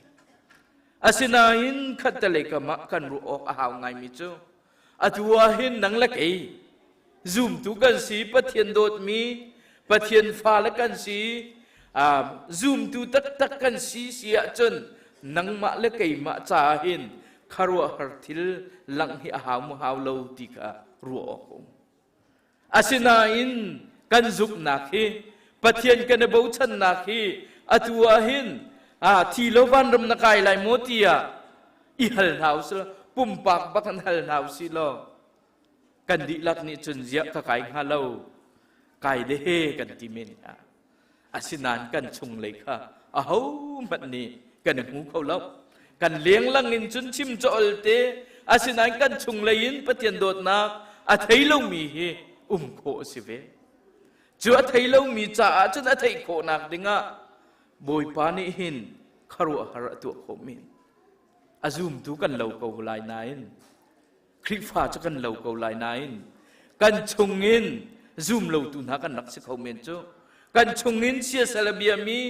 [SPEAKER 7] Asinain khattelei kam ah kan ruah awk a hau ngaimi cu atu ah hin nang le kei zumtu kan si Pathian dawtmi Pathian fale kan si zumtu taktak kan si si ahcun nangmah le keimah caah hin khuaruahhar thil langh hi a hau maw hau lo ti kha ruah awk um. Asinain kan zumhnak hi Pathian kan i bochannak hi atu ah hin thi lo vanram na kai lai maw tiah i hal hna usih law pumpak bak in hal hna usih law kan dihlak nih cun ziah ka kai hnga lo kai de he kan ti men hnga. Asinain kan chunglei kha ahohmanh nih kan i hmu kho lo. Kan lenglang in cun chim cawl te, asinain kan chunglei in Pathian dawtnak a thei lomi hi um khawh a si ve. Cu a thei lomi caah cun a theih khawhnak dingah Bawipa nih hin khuaruahhar a tuah khawh men. A zumtu kan lo ko lai nain Khrihfa cu kan lo ko lai nain kan chungin zum lotu hna kan rak si kho men cu. Kan chungin siasal a biami,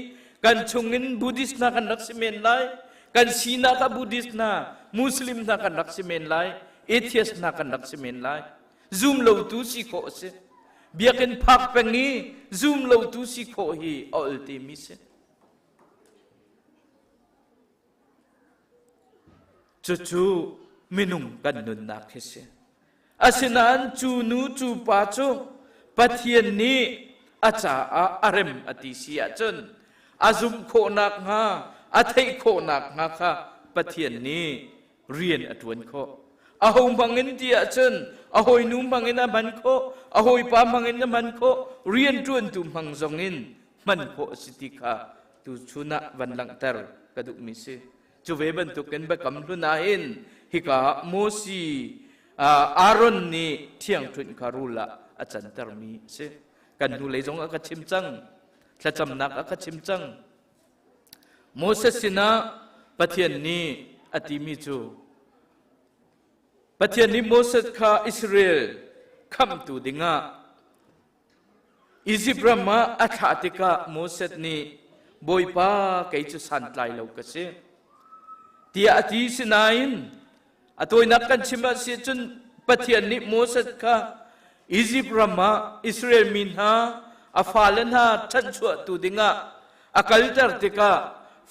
[SPEAKER 7] kan chungin Buddhist hna kan rak si men lai, kan sinak ah Buddhist hna, Muslim hna kan rak si men lai, atheist hna kan rak si men lai. Zum lotu si khawh a si. Biakinn phak peng i zum lotu si khawh hi a ol temi si. Cucu minung kan nunnak hi si. Asinain cu nu cu pa cu Pathian nih a caah a rem a ti si ahcun a zumh khawh nakhnga a theih khawh nakhnga kha Pathian nih rian a ṭuan khawh. A ho hmangin ti ahcun a hawinu hmangin a hman khawh, a hawipa hmangin a hman khawh, rian ṭuantu hmang zongin hman khawh a si ti kha tuchun ah van langhter ka duhmi si. Cu ve bantukin biakam hlun ah hin hika ah Moses Aaron nih thiangṭhunh kha rul ah a cantermi a si. Kan hnulei zong a ka chim cang. Thlacamnak a ka chim cang. Moses sinah Pathian nih a timi cu Pathian nih Moses kha Israel khamhtu dingah Izipt ram ah a thlah tikah Moses nih Bawipa kei cu santlai lo ka si tiah a ti sinain a tawinak kan chim ah si cun Pathian nih Moses kha Izipt ram ah Israel mi hna a fale hna chanhchuahtu dingah a kalter tikah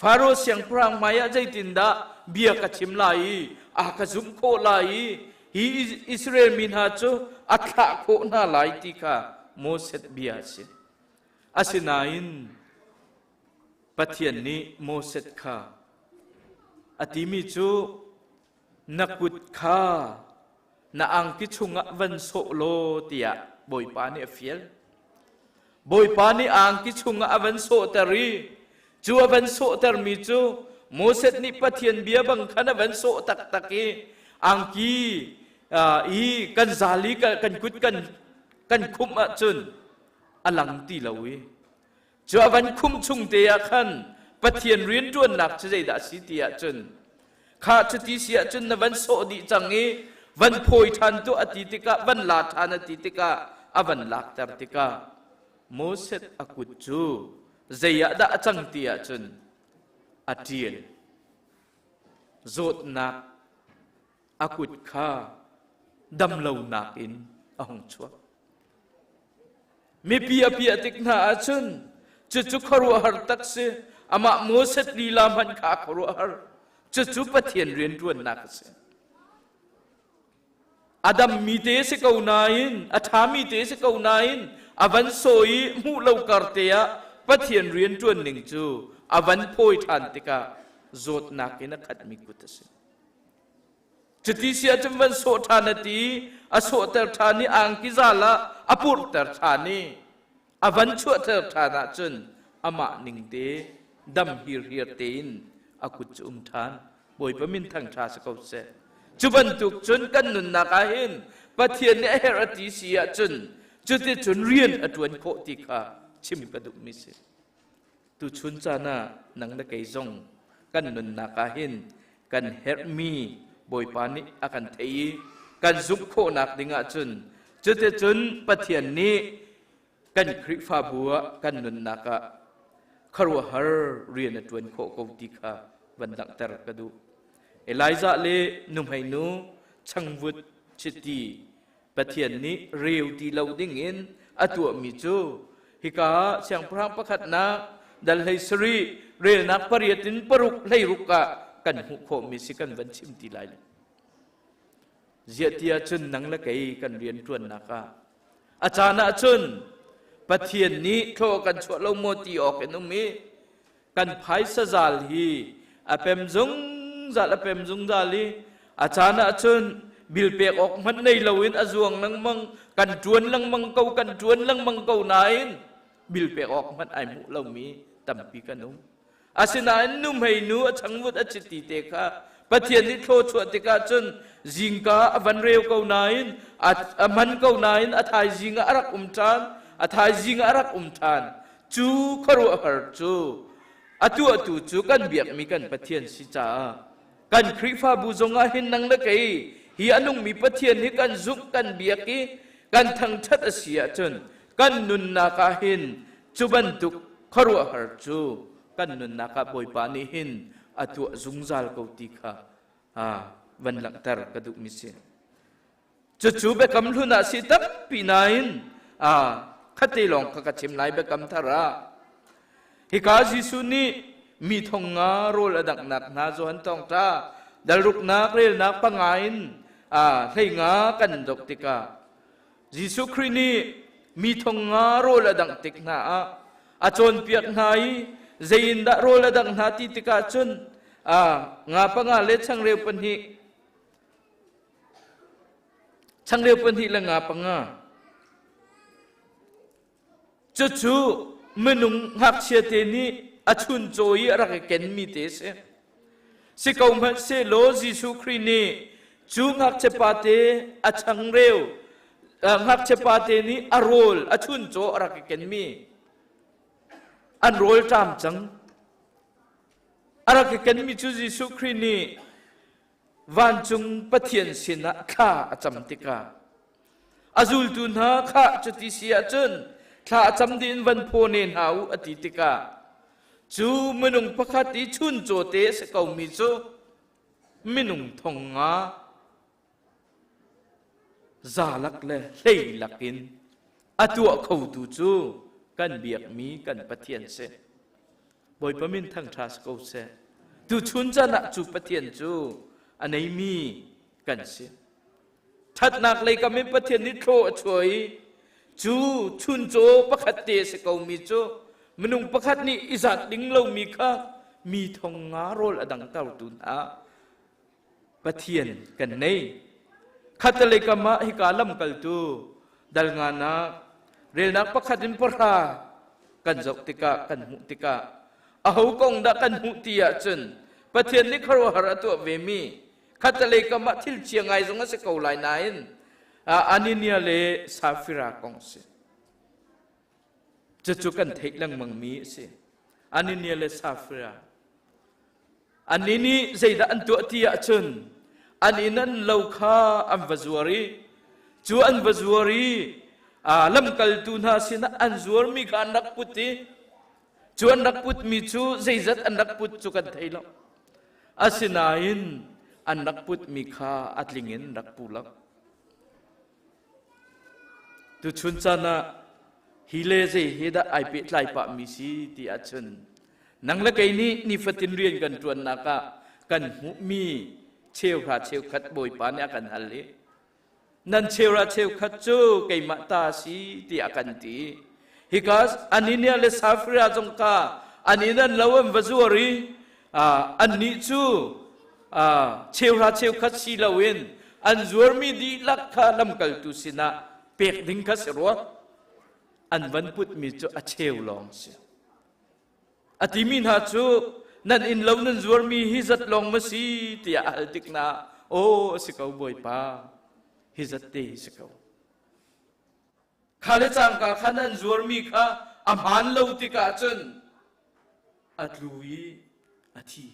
[SPEAKER 7] Faro siangpahrang hmaiah zeitindah bia ka chim lai i a ka zumh khawh lai i hi Israel mi hna cu a thlah khawh hna lai ti kha Moses bia a si. Asinain Pathian nih Moses kha a timi cu na kut kha na angki chungah van sawh law tiah Bawipa nih a fial. Bawipa nih a angki chungah a van sawhter i cu a van sawhtermi cu Moses nih Pathian bia bang khan a van sawh taktak i angki i kan zal i kan kut kan kan khumh ahcun a lang ti lo i cu a van khumh chung te ah khan Pathian rianṭuannak cu zeidah a si ti ahcun kha cuti si ahcun na van sawh dih cang i van phawi ṭhan tuah a ti tikah van la ṭhan a ti tikah a van lakter tikah Moses a kut cu zei ah dah a cang ti ahcun a ṭial zawtnak a kut kha damlonak in a hung chuak Mipi a piah tik hna ahcun cucu khuaruahhar tak si. Amah Moses lila hmanh kha a khuaruahhar. Cucu Pathian rianṭuannak a si. A dammi te si ko nain, a ṭhami te si ko nain, a van sawi i hmuh lo kar te ah Pathian rianṭuan ning cu a van phawi ṭhan tikah zawtnak in a khatmi kut a si. Cuti si ahcun van sawh ṭhan a ti, a sawhter ṭhan i angki zal ah a purhter ṭhan i a van chuahter ṭhan ahcun amah ning te dam hirhiar tein a kut cu um ṭhan. Bawipa min thangṭha si ko seh. Cu bantuk cun kan nunnak ah hin Pathian nih a herh a ti si ahcun cuticun rian a ṭuan khawh ti kha chim ka duhmi si. Tuchun caan ah nang le kei zong kan nunnak ah hin kan herhmi Bawipa nih a kan theih i kan zumh khawhnak ding ahcun cuticun Pathian nih kan Khrihfabu ah kan nunnak ah khuaruahhar rian a ṭuan khawh ko ti kha van langhter ka duh. Elijah le nuhmeinu changvut chiti Pathian nih reu ti lo dingin a tuahmi cu hika ah siangpahrang pakhatnak dal hlei sarih relnak pariat in paruk hleiruk ah kan hmuh khawhmi si kan van chim ti lai lo. Ziah ti ahcun nang le kei kan rian ṭuannak ah a caan ahcun Pathian nih thlaw kan chuah lo maw ti awk in um i kan phaisa zal hi a pem zungzal a pem zungzal i a caan ahcun bil pek awk hmanh nei loin a zuang lengmang kan ṭuan lengmang ko kan ṭuan lengmang ko nain bil pek awk hmanh ai hmuh lomi tampi kan um. Asinain nuhmei nu a changvut a chiti te kha Pathian nih thlawchuah tikah cun zingka a van reu ko nain a man ko nain a thaizing ah a rak um ṭhan a thaizing ah a rak um ṭhan cu khuaruahhar cu a tuahtu cu kan biakmi kan Pathian si caah kan Khrihfabu zongah hin nang le kei hi a nungmi Pathian hi kan zumh kan biak i kan thangṭhat a si ahcun kan nunnak ah hin cu bantuk khuaruahhar cu kan nunnak ah Bawipa nih hin a tuah zungzal ko ti kha van langhter ka duhmi si. Cucu biakam hlun ah si tampi nain khate lawng kha ka chim lai biakam thar ah. Hika Jesuh nih mi thong nga rawl a danghnak hna Johan thawngṭha dalruknak relnak panga in hlei nga kan dok tikah Jesuh Khrih nih mi thong nga rawl a dangh tik hna ah a cawnpiak hna i zei in dah rawl a dangh hna ti tikah cun nga panga le changreu pahnih changreu pahnih le nga panga cucu minung ngakchia te nih a chuncaw i a rak i kenmi te a si. Si ko hmanh sehlaw Jesuh Khrih nih cu ngakchia pate a changreu ngakchia pate nih a rawl a chuncaw a rak i kenmi an rawl ṭam cang. A rak i kenmi cu Jesuh Khrih nih vancung Pathian sinah thla a cam tikah a zultu hna kha cuti si ahcun thla a cam dih in van phaw ne hna u a ti tikah cu minung pakhat i chuncaw te a si komi cu minung thong nga za lak le hlei lak in a tuah khotu cu kan biakmi kan Pathian si. Bawipa min thangṭha si ko seh. Tuchun caan ah cu Pathian cu a neimi kan si. Ṭhatnak lei kam in Pathian nih thlaw a chuah i cu chuncaw pakhat te a si komi cu minung pakhat nih i zat ding lomi kha mi thong nga rawl a dangtertu hna Pathian kan nei. Khattelei kam ah hika lamkaltu dal nganak relnak pakhat in pahra kan zoh tikah kan hmuh tikah aho kong dah kan hmuh ti ahcun Pathian nih khuaruahhar a tuah vemi khattelei kam ah thil chia ngai zong a si ko lai nain Anania le Safira kong si. Cucu kan theih lengmangmi a si. Anania le Safira. Annih nih zeidah an tuah ti ahcun an inn an lo kha an va zuar i cu an va zuar i lamkaltu hna sinah an zuarmi kha an rak put i cu an rak putmi cu zeizat an rak put cu kan thei lo. Asinain an rak putmi kha a tling in rak pu lo. Tuchun caan ah hi le zei he dah ai pehtlai pahmi si ti ahcun nang le kei nih nifatin rian kan ṭuannak ah kan hmuhmi cheuhra cheukhat Bawipa nih a kan hal i nan cheuhra cheukhat cu keimah ta si tiah a kan ti. Hika Anania le Safira zong kha an inn an lo an va zuar i annih cu cheuhra cheukhat si loin an zuarmi dihlak kha lamkaltu sinah pek ding kha si rua an van putmi cu a cheu lawng si. A timi hna cu nan inn lo nan zuarmi hi zat lawng ma si tiah a hal tik na aw a si ko bawipa hi zat te hi si ko. Kha le cangka khan an zuarmi kha a hmaan lo tikah cun a tlu i a thi.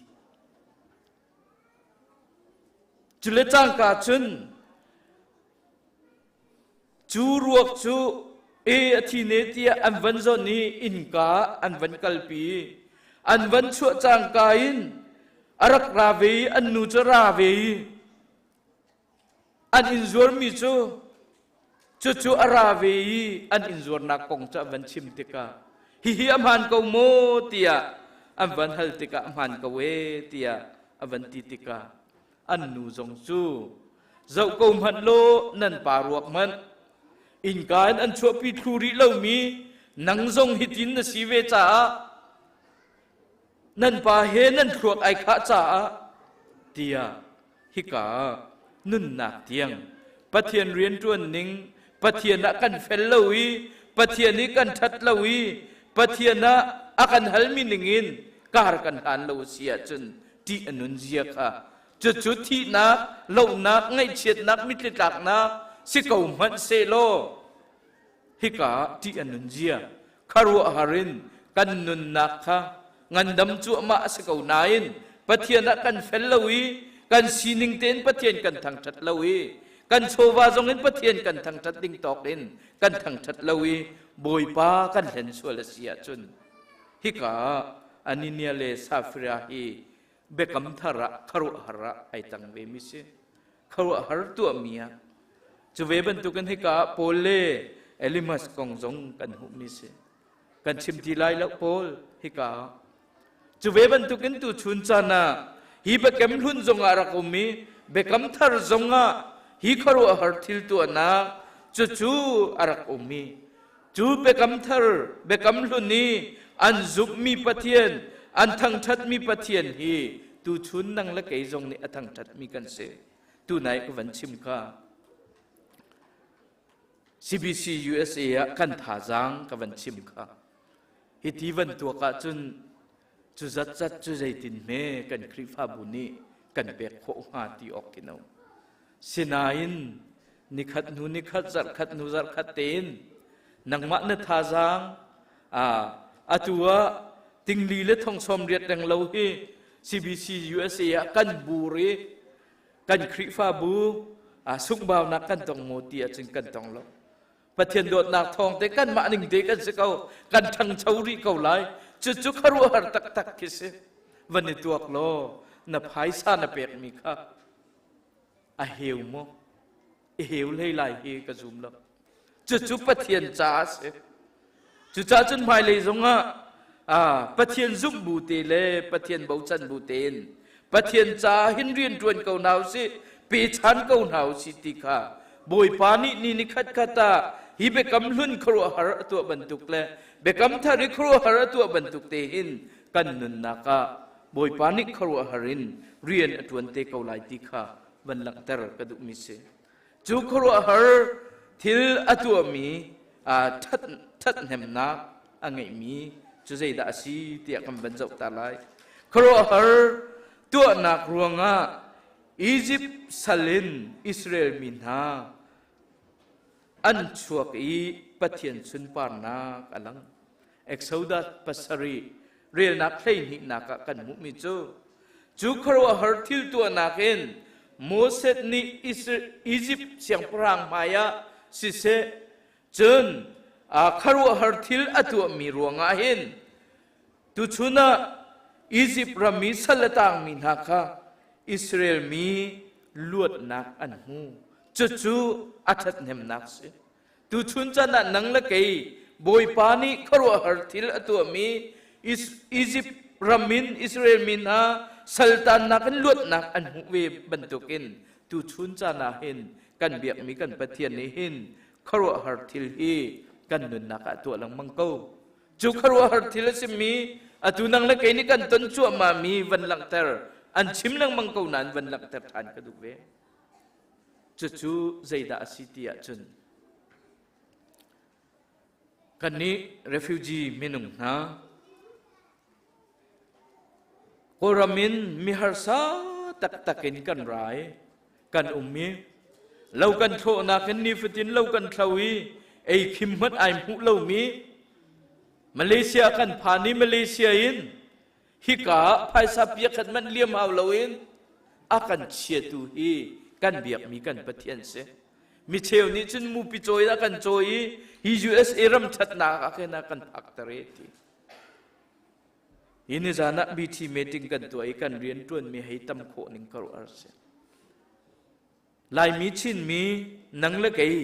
[SPEAKER 7] Cu le cangka cun cu ruak cu e a thi ne tiah an van zawn i innka an van kalpi. An van chuah cangka in a rak ra ve i an nu cu ra ve i An inn zuarmi cu cucu a ra ve i an inn zuarnak kong cu an van chim tikah hihi a hmaan ko maw tiah an van hal tikah a hmaan ko ee tiah a van ti tikah an nu zong cu zoh ko hmanh law nan pa ruak hmanh innka in an chuahpi thlu rih lomi nang zong hitin na si ve caah nan pa he nan thluak ai khah caah tiah hika nunnak tiang Pathian rianṭuan ning Pathian ah kan fel lo i Pathian i kan ṭhat lo i Pathian ah a kan halmi ningin kar kan hlan lo a si ahcun ṭih a nun zia kha cucu thihnak lohnak ngaihchiatnak mitthli tlaknak si ko hmanh sehlaw hika ah ṭih a nun zia khuaruahhar in kan nunnak kha ngandam cuahmah a si ko nain Pathian ah kan fel lo i kan sining tein Pathian kan thangṭhat lo i kan chawva zong in Pathian kan thangṭhat ding tawk in kan thangṭhat lo i Bawipa kan hlen sual a si ahcun hika ah Anania le Safira hi biakam thar ah khuaruahhar ah ai cang ve mi si khuaruahhar tuahmi ah cu ve bantukin hika ah Paul le Elimas kong zong kan hmuhmi si kan chim ti lai lo Paul hika ah cu ve bantukin tu chun caan ah hi biakam hlun zong ah rak um i biakam thar zong ah hi khuaruahhar thil tuahnak cucu a rak um i Cu biakam thar, biakam hlun i an zumhmi Pathian, an thangṭhatmi Pathian hi tuchun nang le kei zong nih a thangṭhatmi kan si. Tunai ka van chim kha. CBC USA ah kan thazaang ka van chim kha. Hiti van tuak ahcun cu zatzat cu zeitin hme kan Khrihfabu nih kan pek khawh hnga ti awk khi no. Sinain nikhat hnu nikhat zarhkhat hnu zarhkhat tein nangmah na thazaang atu ah tingli le thong sawm riat reng lo hi CBC USA ah kan bur i kan Khrihfabu sunghbaunak kan tong maw ti ahcun kan tong lo. Pathian dawtnak thawng te kanmah ning te kan si ko kan ṭhangcho rih ko lai cucu khuaruahhar taktak khi si van i tuak law na phaisa na pekmi kha a heu maw i heu hlei lai hi ka zum lo cucu Pathian caah a si cucaah cun hmailei zongah Pathian zumh bu te le Pathian bochan bu tein Pathian caah hin rian ṭuan ko hna usih pechan ko hna usih ti kha Bawipa nih ni ni khat khat ah hi biakam hlun khuaruahhar a tuah bantuk le biakam thar i khuaruahhar a tuah bantuk te hin kan nunnak ah Bawipa nih khuaruahhar in rian a ṭuan te ko lai ti kha van langhter ka duhmi si. Cu khuaruahhar thil a tuahmi ṭhathnemnak a ngeihmi cu zeidah a si tiah kan van zoh ta lai. Khuaruahhar tuahnak ruangah Izipt sal in Israel mi hna an chuak i Pathian sunparnak a lang. Exodus pasarih relnak hleihnihnak ah kan hmuhmi cu cu khuaruahhar thil tuahnak in Moses nih Izipt siangpahrang hmaiah siseh cun khuaruahhar thil a tuahmi ruangah hin tuchun ah Izipt ram i sal a tangmi hna kha Israel mi luatnak an hmu cucu a ṭhathnemnak si Tuchun chan ah nang le kei Bawipa nih khuaruahhar thil a tuahmi Izipt ram in Israel mi hna saltannak in luatnak an hmuh ve bantukin tuchun caan ah hin kan biakmi kan Pathian nih hin khuaruahhar thil hi kan nunnak ah tuah lengmang ko. Cu khuaruahhar thil a simi atu nang le kei nih kan ton cuahmahmi van langhter an chim lengmang ko nain van langhter ṭhan ka duh ve. Cucu zeidah a si ti ahcun kannih refugee minung hna Kawlram in miharsa taktak in kan ra i kan um i lo kan thlawhnak in nifatin lo kan thlo i ei khim hmanh ai hmuh lomi Malaysia kan phan i Malaysia in hika ah phaisa piakhat manh liam hau loin a kan chiatu hi kan biakmi kan Pathian si. Micheu nih cun mupi cawi a kan cawi i hi USA ram ṭhatnak ah khin a kan phakter e ti. Hi ni zan ah BT meeting kan tuah i kan rian ṭuanmi hei tam khawh ning ka ruah si. Laimi Chinmi nang le kei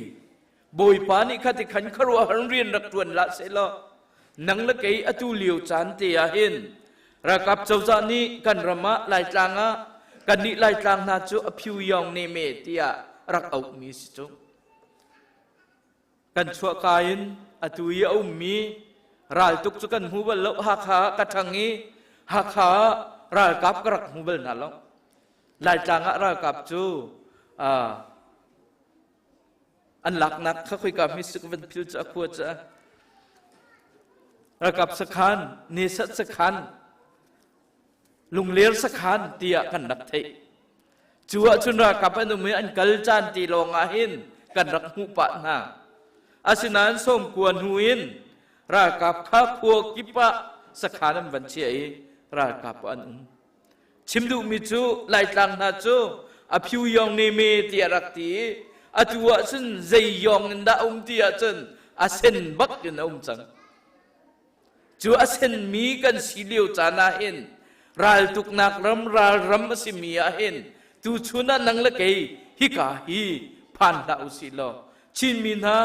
[SPEAKER 7] Bawipa nih kha ti khan khuaruahhar rian rak ṭuan la sehlaw nang le kei atu lio caan te ah hin ralkap cozah nih kan ram ah Laitlang ah kannih Laitlang hna cu a phu yong ne me tiah rak auhmi si cu. Kan chuahka in atu i a ummi raltuk cu kan hmu bal lo. Hakha ah ka ṭhang i Hakha ah ralkap ka rak hmu bal hna lo. Laitlang ah ralkap cu an laknak kha khoika mi si ka van phil cu a khua cu ralkap sakhan nesat sakhan lungler sakhan tiah kan rak theih. Cu ahcun ralkap an um i an kal caan ti lawng ah hin kan rak hmuh pah hna. Asinain sawmkua hnu in ralkap kha khua kip ah sakhan an van chiah i ralkap an um. Chim duhmi cu Laitlang hna cu a phu yong ne me tiah rak ti i atu ahcun zei yong in dah um ti ahcun a sen bak in a um cang. Cu a senmi kan si lio caan ah hin raltuknak ram ralram a simi ah hin tuchun ah nang le kei hika hi phan hlah u sih law Chinmi hna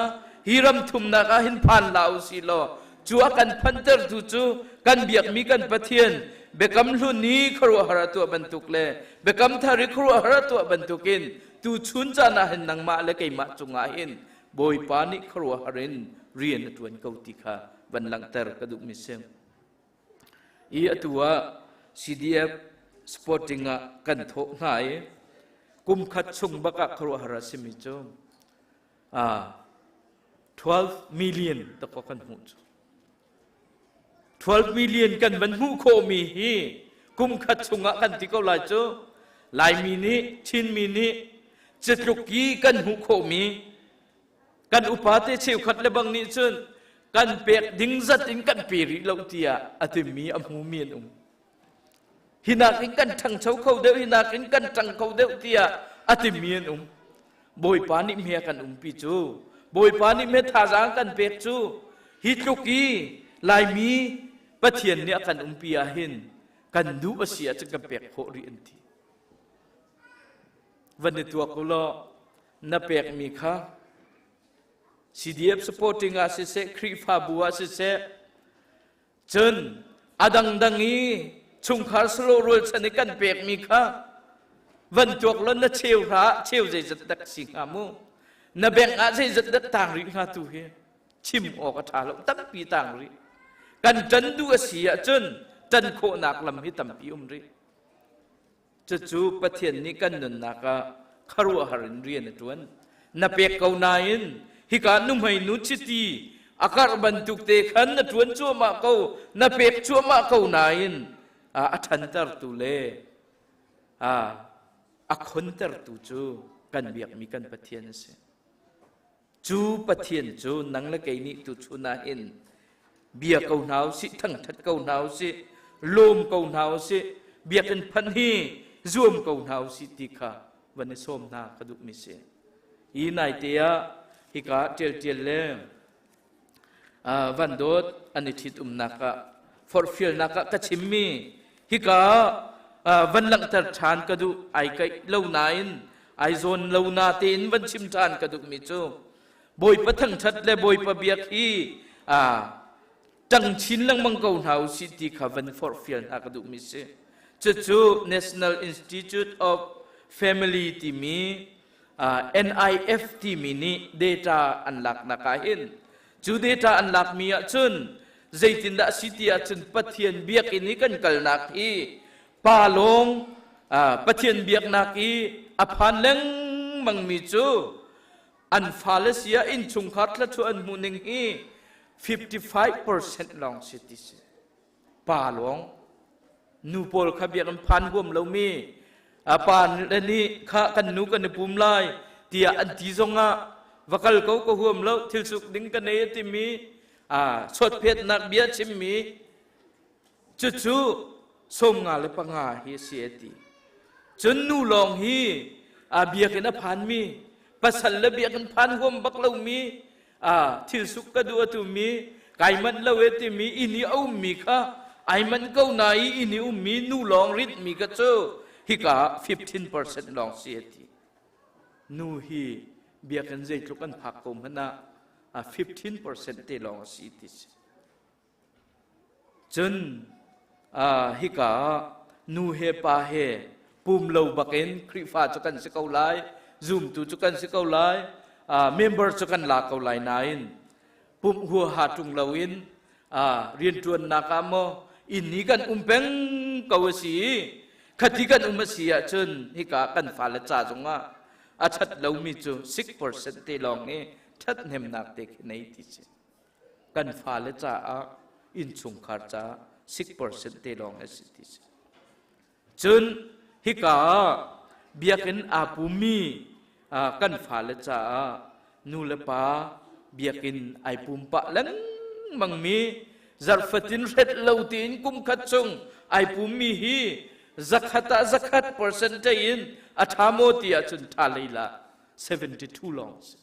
[SPEAKER 7] hi ram thumnak ah hin phan hlah u sih law cu a kan phantertu cu kan biakmi kan Pathian biakam hlun i khuaruahhar a tuah bantuk le biakam thar i khuaruahhar a tuah bantukin tuchun caan ah hin nangmah le keimah cungah hin Bawipa nih khuaruahhar in rian a ṭuan ko ti kha van langhter ka duhmi si. I atu ah CDF sporting ah kan thawh hna i kum khat chung bak ah khuaruahhar a simi cu 12 million dakaw kan hmuh cu. 12 million kan van hmuh khawhmi hi kum khat chungah kan ti ko lai cu Laimi nih Chinmi nih citluk i kan hmuh khawhmi kan upa te cheukhat le bang nih cun kan pek ding zat in kan pe rih lo tiah a timi a hmumi an um. Hi nakin kan ṭhangcho kho deuh, hi nakin kan ṭang kho deuh tiah a timi an um. Bawipa nih hme kan umpi cu, Bawipa nih hme thazaang kan pek cu, hi tluk i Laimi Pathian nih a kan umpi ahhin kan duh a si ahcun kan pek khawh rih an ti. Van i tuak u law na pekmi kha CDF supporting ah siseh, Khrihfabu ah siseh, Cun a dangdang i chungkhar salo rualchan i kan pekmi kha van tuak law na cheu hra ah cheu zeizat dak si hnga mu na bank ah zeizat dak tang rih hnga tu hi chim awk a ṭha lo tampi tang rih kan ṭan duh a si ahcun ṭan khawhnak lam hi tampi um rih Cucu Pathian nih kan nunnak ah khuaruahhar in rian a ṭuan. Na pek ko nain hika nuhmei nu chiti a karh bantuk te khan na ṭuan cuahmah ko, na pek cuahmah ko nain a ṭhantertu le a khontertu cu kan biakmi kan Pathian a si. Cu Pathian cu nang le kei nih tuchun ah hin bia ko hna usih, thangṭhat ko hna usih, lawm ko hna usih, biakinn phanh hi zuam ko hna usih ti kha van i sawm hna ka duhmi si. Hi naite ah hika ṭialṭial le van dawt an i ṭhitumnak ah forhfialnak ah ka chimmi hika van langhter ṭhan ka duh ai kaih lo nain ai zawn lo na tein van chim ṭhan ka duhmi cu Bawipa thangṭhat le Bawipa biak hi ṭang chin lengmang ko hna usih ti kha van forhfial hna ka duhmi si. Cucu National Institute of Family timi NIF timi nih data an laknak ah hin cu data an lakmi ahcun zeitindah a si ti ahcun Pathian biakinn i kan kalnak hi pa lawng Pathian biaknak i a phan lengmangmi cu an fale sia innchungkhar thluachuah an hmuh ning hi 55% lawng si ti si pa lawng. Nu pawl kha biakinn phan huam lomi a pa le nih kha kan nu kan i pum lai tiah an ti zongah va kal ko ka huam lo thil suk ding ka nei a timi a suatphetnak bia chimmi cucu 55 hi a si a ti. Cun nu lawng hi a biakinn a phanmi pasal le biakinn phan huam bak lomi a thil suk ka duh a tumi kai manh lo e timi inn i a ummi kha ai manh ko na i inn i ummi nu lawng ritmi kha cu hika 15% lawng si a ti. Nu hi biakinn zeitluk an phak ko hmanh ah 15% te lawng a si ti si. Cun hika ah nu he pa he pum lo bakin Khrihfa cu kan si ko lai, zumtu cu kan si ko lai, member cu kan la ko lai nain pumh huaha ṭung loin rianṭuannak ah maw inn i kan um peng ko a si i khati kan um a si ahcun hika kan fale ca zongah a ṭhat lomi cu 6% te lawng i ṭhathnemnak te khi nei ti si. Kan fale caah innchungkhar caah 6% te lawng a si ti si. Cun hika ah biakinn aa pummi kan fale caah nu le pa biakinn ai pum pah lengmangmi zarhfatin hret lo tiin kum khat chung ai pummi hi zakhat ah zakhat percentage in a ṭha maw ti ahcun ṭha lei la 72 lawng si.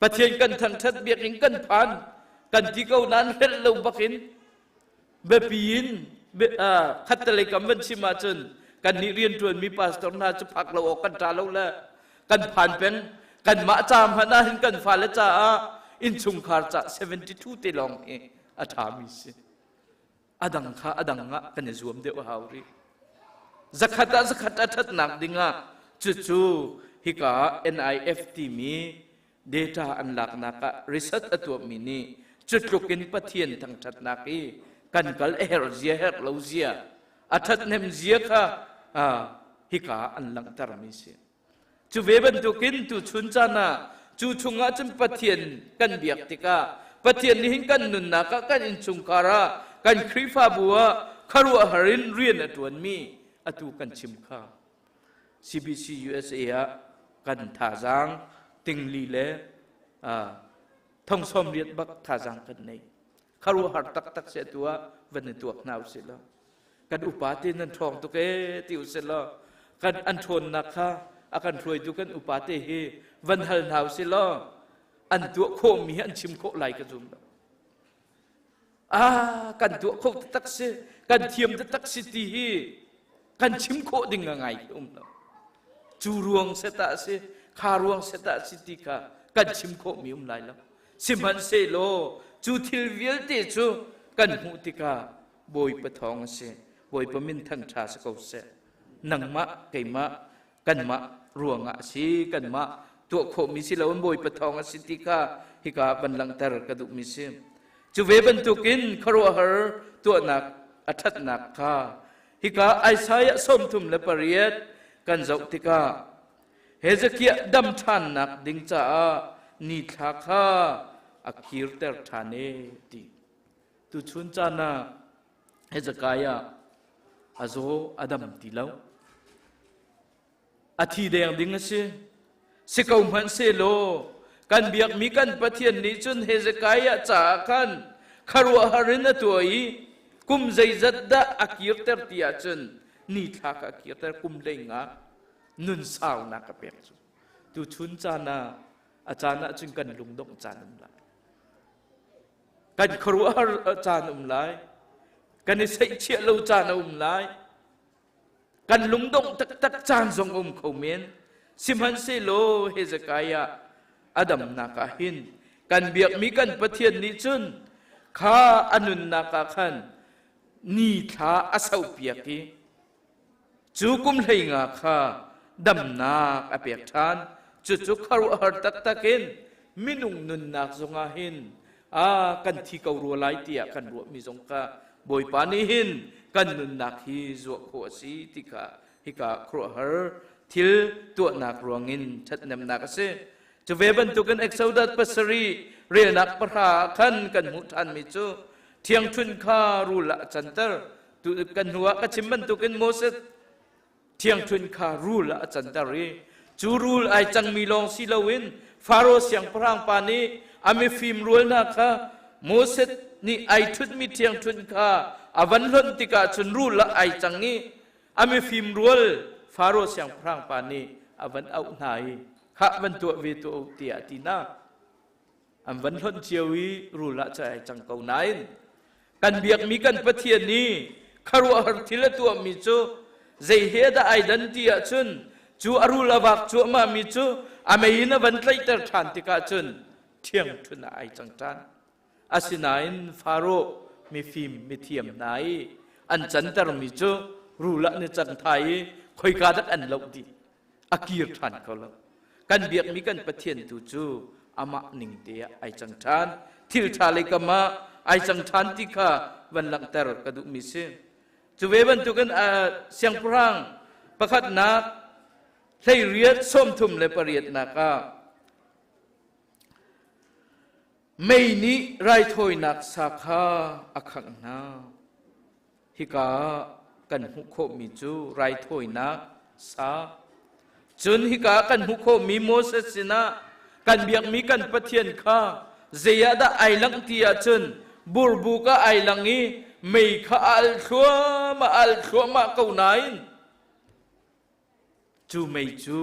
[SPEAKER 7] Pathian kan thangṭhat biakinn kan phan kan ti ko nain hrelh lo bakin biapi in khattelei kam van chim ahcun kannih rianṭuanmi pastor hna cu phak lo awk kan ṭha lo le kan phan peng kanmah ca hmanh ah hin kan fale caah innchungkhar ca 72 te lawng hi a ṭhami si. A dang kha a dang ah kan i zuam deuh a hau rih. Zakhat ah zakhat a ṭhatnak dingah cucu hika NIF timi data an laknak ah research a tuahmi nih cutluk in Pathian thangṭhatnak i kan kal a herh zia herh lo zia a ṭhathnem zia kha hika an langhtermi si. Cu ve bantukin tuchun caan ah cu chungah cun Pathian kan biak tikah Pathian nih hin kan nunnak ah kan innchungkhar ah kan Khrihfabu ah khuaruahhar in rian a ṭuanmi atu kan chim kha CBC USA ah kan thazaang tingli le thong sawm riat bak thazaang kan nei. Khuaruahhar taktak si atu ah van i tuak hna usih law kan upa te nan ṭhawng tuk ee ti usih law kan an ṭhawnnak kha a kan hruaitu kan upa te hi van hal hna usih law an tuah khawhmi hi an chim khawh lai ka zum lo. Ah, kan tuah kho taktak si, kan thiam taktak si ti hi kan chim khawh ding a ngai um lo. Cu ruang set ah si, kha ruang set ah si ti kha kan chim khawhmi um lai lo. Sihmanhsehlaw cu thil vialte cu kan hmuh tikah Bawipa thawng a si. Bawipa min thangṭha si ko seh. Nangmah, keimah, kanmah ruangah a si, kanmah tuah khawhmi si loin Bawipa thawng a si ti kha hika van langhter ka duhmi si. Cu ve bantukin khuaruahhar tuahnak a ṭhatnak kha hika Isaiah 38 kan zoh tikah Hezekiah dam ṭhannak ding caah nithla kha a kirter ṭhan e ti. Tuchun caan ah Hezekiah a zaw a dam ti lo. A thi deng ding a si. Si ko hmanh sehlaw kan biakmi kan Pathian nih cun Hezekiah caah khan khuaruahhar in a tuah i kum zeizat dah a kirter ti ahcun nithla kha a kirter kum hlei nga nun saunak a pek cu. Tuchun caan ah a caan ah cun kan lungdongh caan um lai. Kan khuaruahhar caan um lai. Kan i seihchiah lo caan a um lai. Kan lungdongh taktak caan zong um kho men. Sihmanhsehlaw Hezekiah a damnak ah hin kan biakmi kan Pathian nih cun kha a nunnak ah khan ni thla a sauhpiak i Cu kum 15 kha damnak a pek ṭhan. Cucu khuaruahhar taktak in minung nunnak zongah hin a kan thi ko rua lai tiah kan ruahmi zong kha Bawipa nih hin kan nunnak hi zuah khawh a si ti kha hika khuaruahhar thil tuahnak ruangin ṭhathnemnak a si. Cu ve bantukin Exodus 7 relnak 10 ah khan kan hmuh ṭhanmi cu thiangṭhunh kha rul ah a canter. Tu kan hnu ah ka chim bantukin Moses thiangṭhunh kha rul ah a canter i cu rul ai cangmi lawng si loin Faro siangpahrang pa nih a mifim rual hna kha Moses nih ai ṭhutmi thiangṭhunh kha a van hlonh tikah cun rul ah ai cang i a mifim rual Faro siangpahrang pa nih a van auh hna i khah van tuah ve tuah u tiah a ti hna. An van hlonh cio i rul ah cai ai cang ko nain kan biakmi kan Pathian nih khuaruahhar thil a tuahmi cu zei he dah ai dan ti ahcun cu a rul a vak cuahmahmi cu a mei in a van tlaihter ṭhan tikah cun ṭhiangṭhun ah ai cang ṭhan. Asinain Faro mifim mithiam hna i an cantermi cu rul ah ni cang thai i khoika dah an loh dih a kir ṭhan kho lo. Kan biakmi kan Pathian tu cu amah ning te ah ai cang ṭhan. Thil ṭha lei kam ah ai cang ṭhan ti kha van langhter ka duhmi si. Cu ve bantukin siangpahrang pakhatnak 18 38nak ah mei nih raithawinak sa kha a khangh hna. Hika ah kan hmuh khawhmi cu raithawinak sa. Cun hika ah kan hmuh khawhmi Moses sinah kan biakmi kan Pathian kha zei ah dah ai langh ti ahcun burbuk ah ai lang i mei kha a alh thluahmah a alh thluahmah ko nain Cu mei cu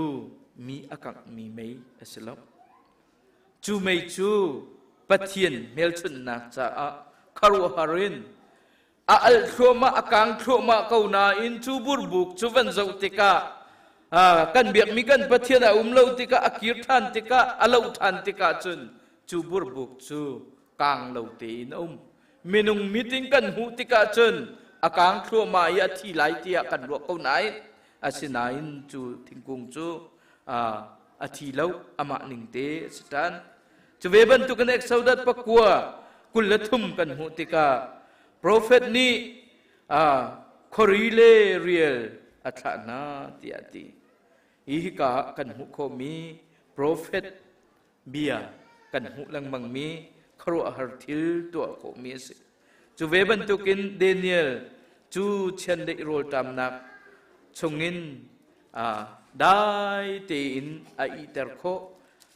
[SPEAKER 7] mi a kanghmi mei a si lo. Cu mei cu Pathian hmelchunhnak caah khuaruahhar in a alh thluahmah, a kang thluahmah ko nain cu burbuk cu van zoh tikah kan biakmi kan Pathian a um lo tikah a kir ṭhan tikah a loh ṭhan tikah cun cu burbuk cu kang lo tein a um. Minung mit in kan hmuh tikah cun a kang thluahmah i a thi lai tiah kan ruah ko nain asinain cu thingkung cu a thi lo amah ning te a si ṭhan. Cu ve bantukin Exodus pakua 23 kan hmuh tikah profet nih khuari le rial a thlah hna tiah a ti. Hi hika ah kan hmuh khawhmi profet bia kan hmuh lengmangmi khuaruahhar thil tuah khawhmi a si. Cu ve bantukin Daniel cu chiandeih rawlṭamnak chungin dai tein a ihter khawh,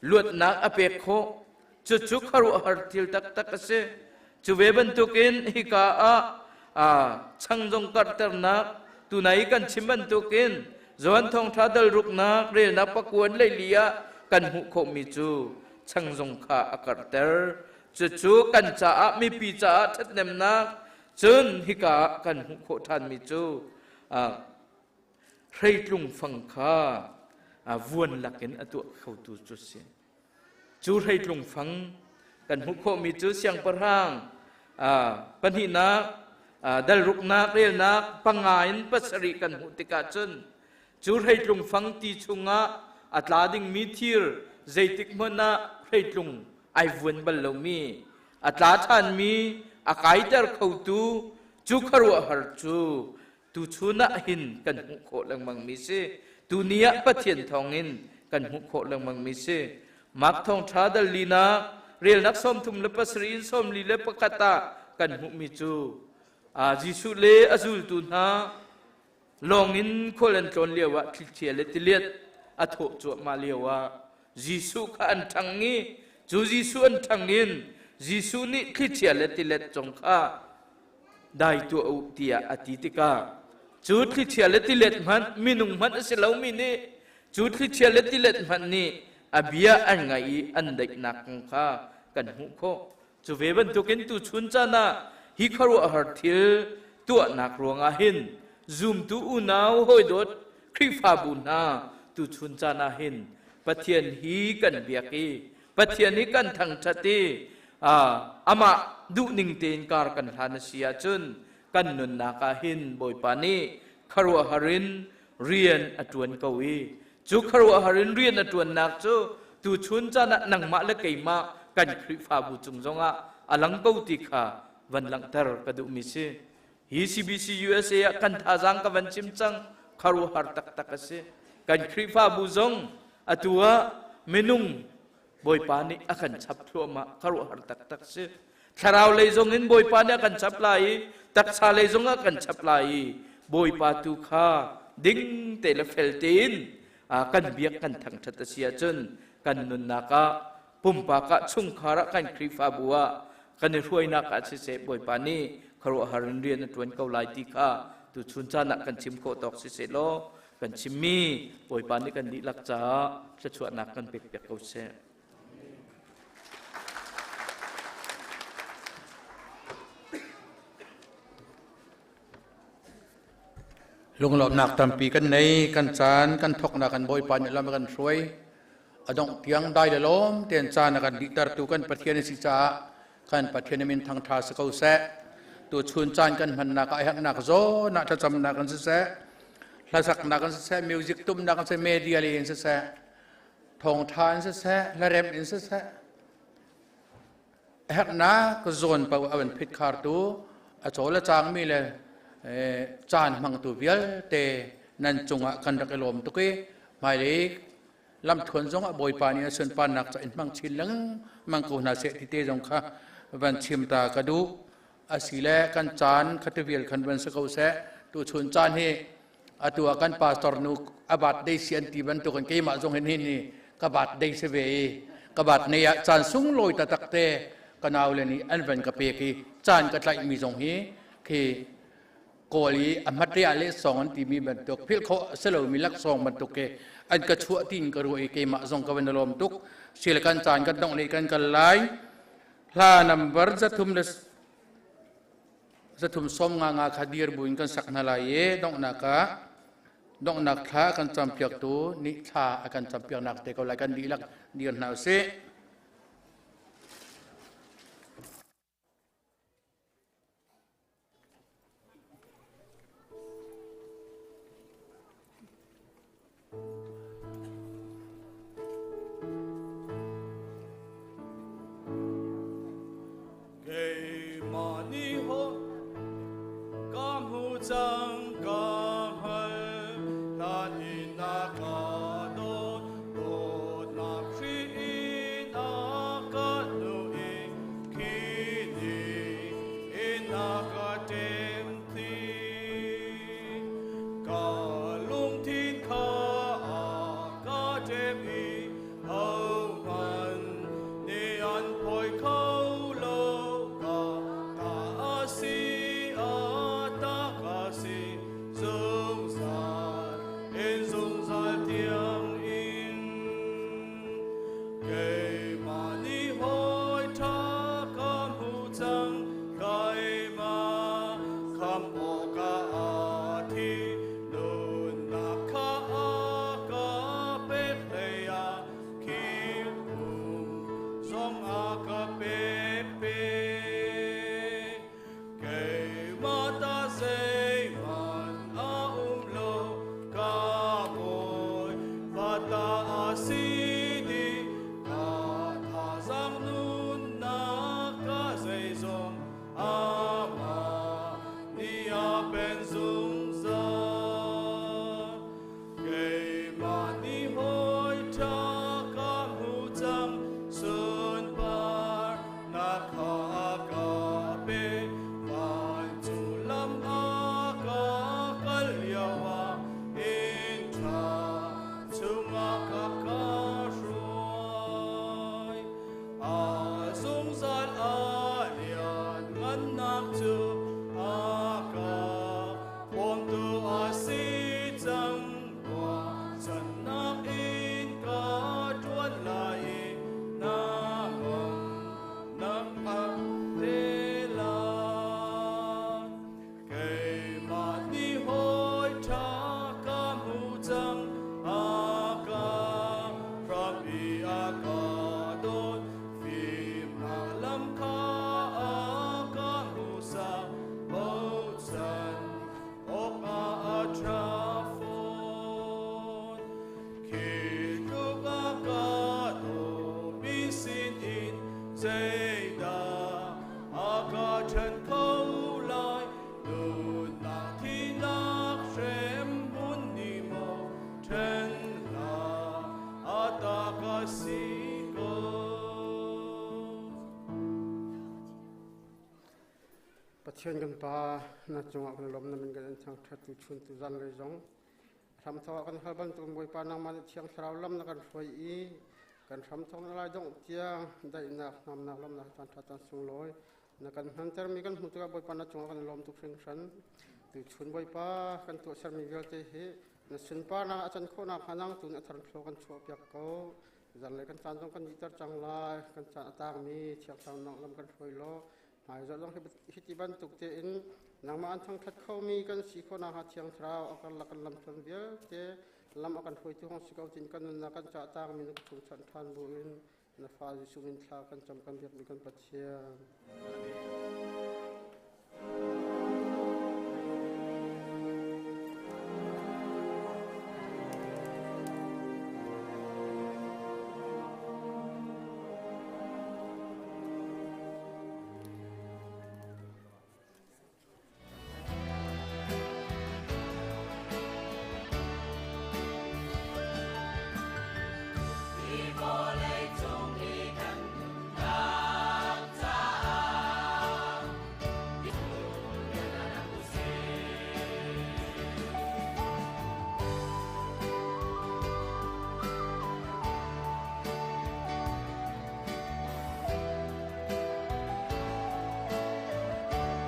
[SPEAKER 7] luatnak a pek khawh. Cucu khuaruahhar thil taktak a si. Cu ve bantukin hika ah chang zong karhternak tunai kan chim bantukin Johan Thawngṭha dal ruknak relnak pakuan leili ah kan hmuh khawhmi cu chang zong kha a karhter. Cucu kan caah mipi caah ṭhathnemnak cun hika ah kan hmuh khawh ṭhanmi cu hreitlung fang kha vuan lakin a tuah khotu cu si. Cu hreitlung fang kan hmuh khawhmi cu siangpahrang pahnihnak dal ruknak relnak panga in pasarih kan hmuh tikah cun cu hreitlung fang ti chungah a tla dingmi thir zeitik hmanh ah hreitlung ai vuan bal lomi a tla ṭhanmi a kaiter khotu cu khuaruahhar cu tuchun ah hin kan hmuh khawh lengmangmi si. Tuni ah Pathian thawngin kan hmuh khawh lengmangmi si. Mark thawngṭha dal linak relnak 37 in 41 ah kan hmuhmi cu Jesuh le a zultu hna lawng in khual an tlawn lioah thlichia le tiliat a thawh cuahmah lioah Jesuh kha an ṭhang i cu Jesuh an ṭhang in Jesuh nih thlichia le tilet zong kha dai tuah u tiah a ti tikah cu thlichia le tilet hmanh minung hmanh a si lomi nih cu thlichia le tilet hmanh nih a bia an ngaih i an daihnak kong kha kan hmuh khawh. Cu ve bantukin tuchun caan ah hi khuaruahhar thil tuahnak ruangah hin zumtu unau hawidawt Khrihfabu hna tuchun caan ah hin Pathian hi kan biak i Pathian hi kan thangṭhat i amah duhning tein kar kan hlan a si ahcun kan nunnak ah hin Bawipa nih khuaruahhar in rian a ṭuan ko i cu khuaruahhar in rian a ṭuannak cu tuchun caan ah nangmah le keimah kan Khrihfabu cung zongah a lang ko ti kha van langhter ka duhmi si. Hi CBC USA ah kan thazaang ka van chim cang khuaruahhar taktak a si. Kan Khrihfabu zong atu ah minung Bawipa nih a kan chap thluahmah khuaruahhar taktak si. Thlarau lei zong in Bawipa nih a kan chap lai i taksa lei zong ah kan chap lai i Bawipa tu kha ding te le fel tein kan biak kan thangṭhat a si ahcun kan nunnak ah pumpak ah chungkhar ah kan Khrihfabu ah kan i hruainak ah siseh Bawipa nih khuaruahhar in rian a ṭuan ko lai ti kha tuchun caan ah kan chim khawh tawk siseh law kan chimmi Bawipa nih kan dihlak caah thluachuahnak kan pekpiak ko seh.
[SPEAKER 1] Lunglawmhnak tampi kan nei, kan caan kan thoknak kan Bawipa nih lam a kan hruai. A dongh tiang dai le lawm tein caan a kan dihtertu kan Pathian a si caah kan Pathian min thangṭha si ko seh. Tuchun caan kan hmannak ah a herhnak zawn ah thlacamnak in siseh, hlasaknak in siseh, music tumnak in siseh, media lei in siseh, thawngṭha in siseh, hlaremh in siseh, herhnak zawn paoh a van phitkhar-tu a cawl a cangmi le caan hmangtu vialte nan cungah kan rak i lawm tuk i hmailei lamthuan zongah Bawipa nih a sunparnak ca in hmang chin lengmang ko hna seh ti te zong kha van chim ta ka duh. Asile kan caan khati vial khan van si ko seh. Tuchun caan hi atu ah kan pastor nu a birthday si an ti bantukin keimah zong hin hin hi ka birthday si ve i ka birthday ah caan sunglawi taktak te ka nau le nih an van ka pek i caan ka tlaihmi zong hi khi kawl i a hmaṭiah le song an timi bantuk philh khawh a si lomi laksawng bantuk ke an ka chuah tiin ka ruah i keimah zong ka van i lawm tuk sil kan caan kan dongh le kan kal lai hla number 3 le 350 nga kha dir buin kan sak hna lai i donghnak ah donghnak thla kan campiaktu nih thla a kan campiaknak te ko lai kan dihlak dir hna usih.
[SPEAKER 11] Keimah nih ka hmu cang ka hngal hlan in a ka dawt dawtnak hri in a ka hnuh i khi ni in a ka ṭem ti ka lungthin kha a ka ṭem i Ahohmanh nih an phawi kho lo ka ta a si a ta ka si zungzal in zungzal tiang in keimah nih hawi ṭha ka hmu cang keimah khamh awkah a thi nunnak kha a ka pek hlei ah khi kum zong a ka pek pe. Keimah ta zeihmanh a um lo, ka bawi pa a si dih, ka thazaang nunnak ka zeizong Amah nih a pen zungzal. Keimah nih hawi ṭha ka hmu cang, sunparnak kha a ka pe. Vancung lam a ka kal lioah inn ṭha chungah ka ka hruai. A zungzal a lianngannak cu a ka bawmtu a si cang. Ruahchannak in ka ṭuan lai i na ngamnak a te lai. Keimah nih hawi ṭha ka hmu cang, a ka hram i a ka dawt. Fimnak lam kha a ka hmuhsak, bochan awkah a ṭha fawn. Khi tluk a ka dawmi sinin zeidah a ka ṭhen kho lai? Nunnak thihnak hrem hmun nih maw ṭhen hlah a ta ka si ko.
[SPEAKER 12] Pathian kan Pa, na cungah kan lawm, na min kan in thangṭhat tu chun tu zanlei zong. Hramthawk ah kan hal bantukin Bawipa nangmah nih Thiang Thlarau lam na kan hruai i kan hramthawk na lai dongh tiang daihnak, namnak, lawmnak caan ṭha caan sunglawi na kan hmantermi kan hmuh tikah Bawipa na cungah kan i lawm tuk hringhran. Tuchun Bawipa kan tuahsermi vialte hi na sunparnak a can khawhnak hnga nang tu nih a thar thlaw kan chuahpiak ko. Zanlei kan caan zong kan dihter cang lai. Kan caan a tangmi Thiang Thlarau nang lam kan hruai law hmaizarh zong hiti bantuk tein nangmah an thangṭhat khomi kan si khawh nakhnga Thiang Thlarau a karlak kan lamthluan vialte lam a kan hruaitu hong si ko tin kan nunnak kan cah tangmi na chung chanh ṭhan buin na fa Jesuh min thla kan cam kan biakmi kan Pathian. Amen.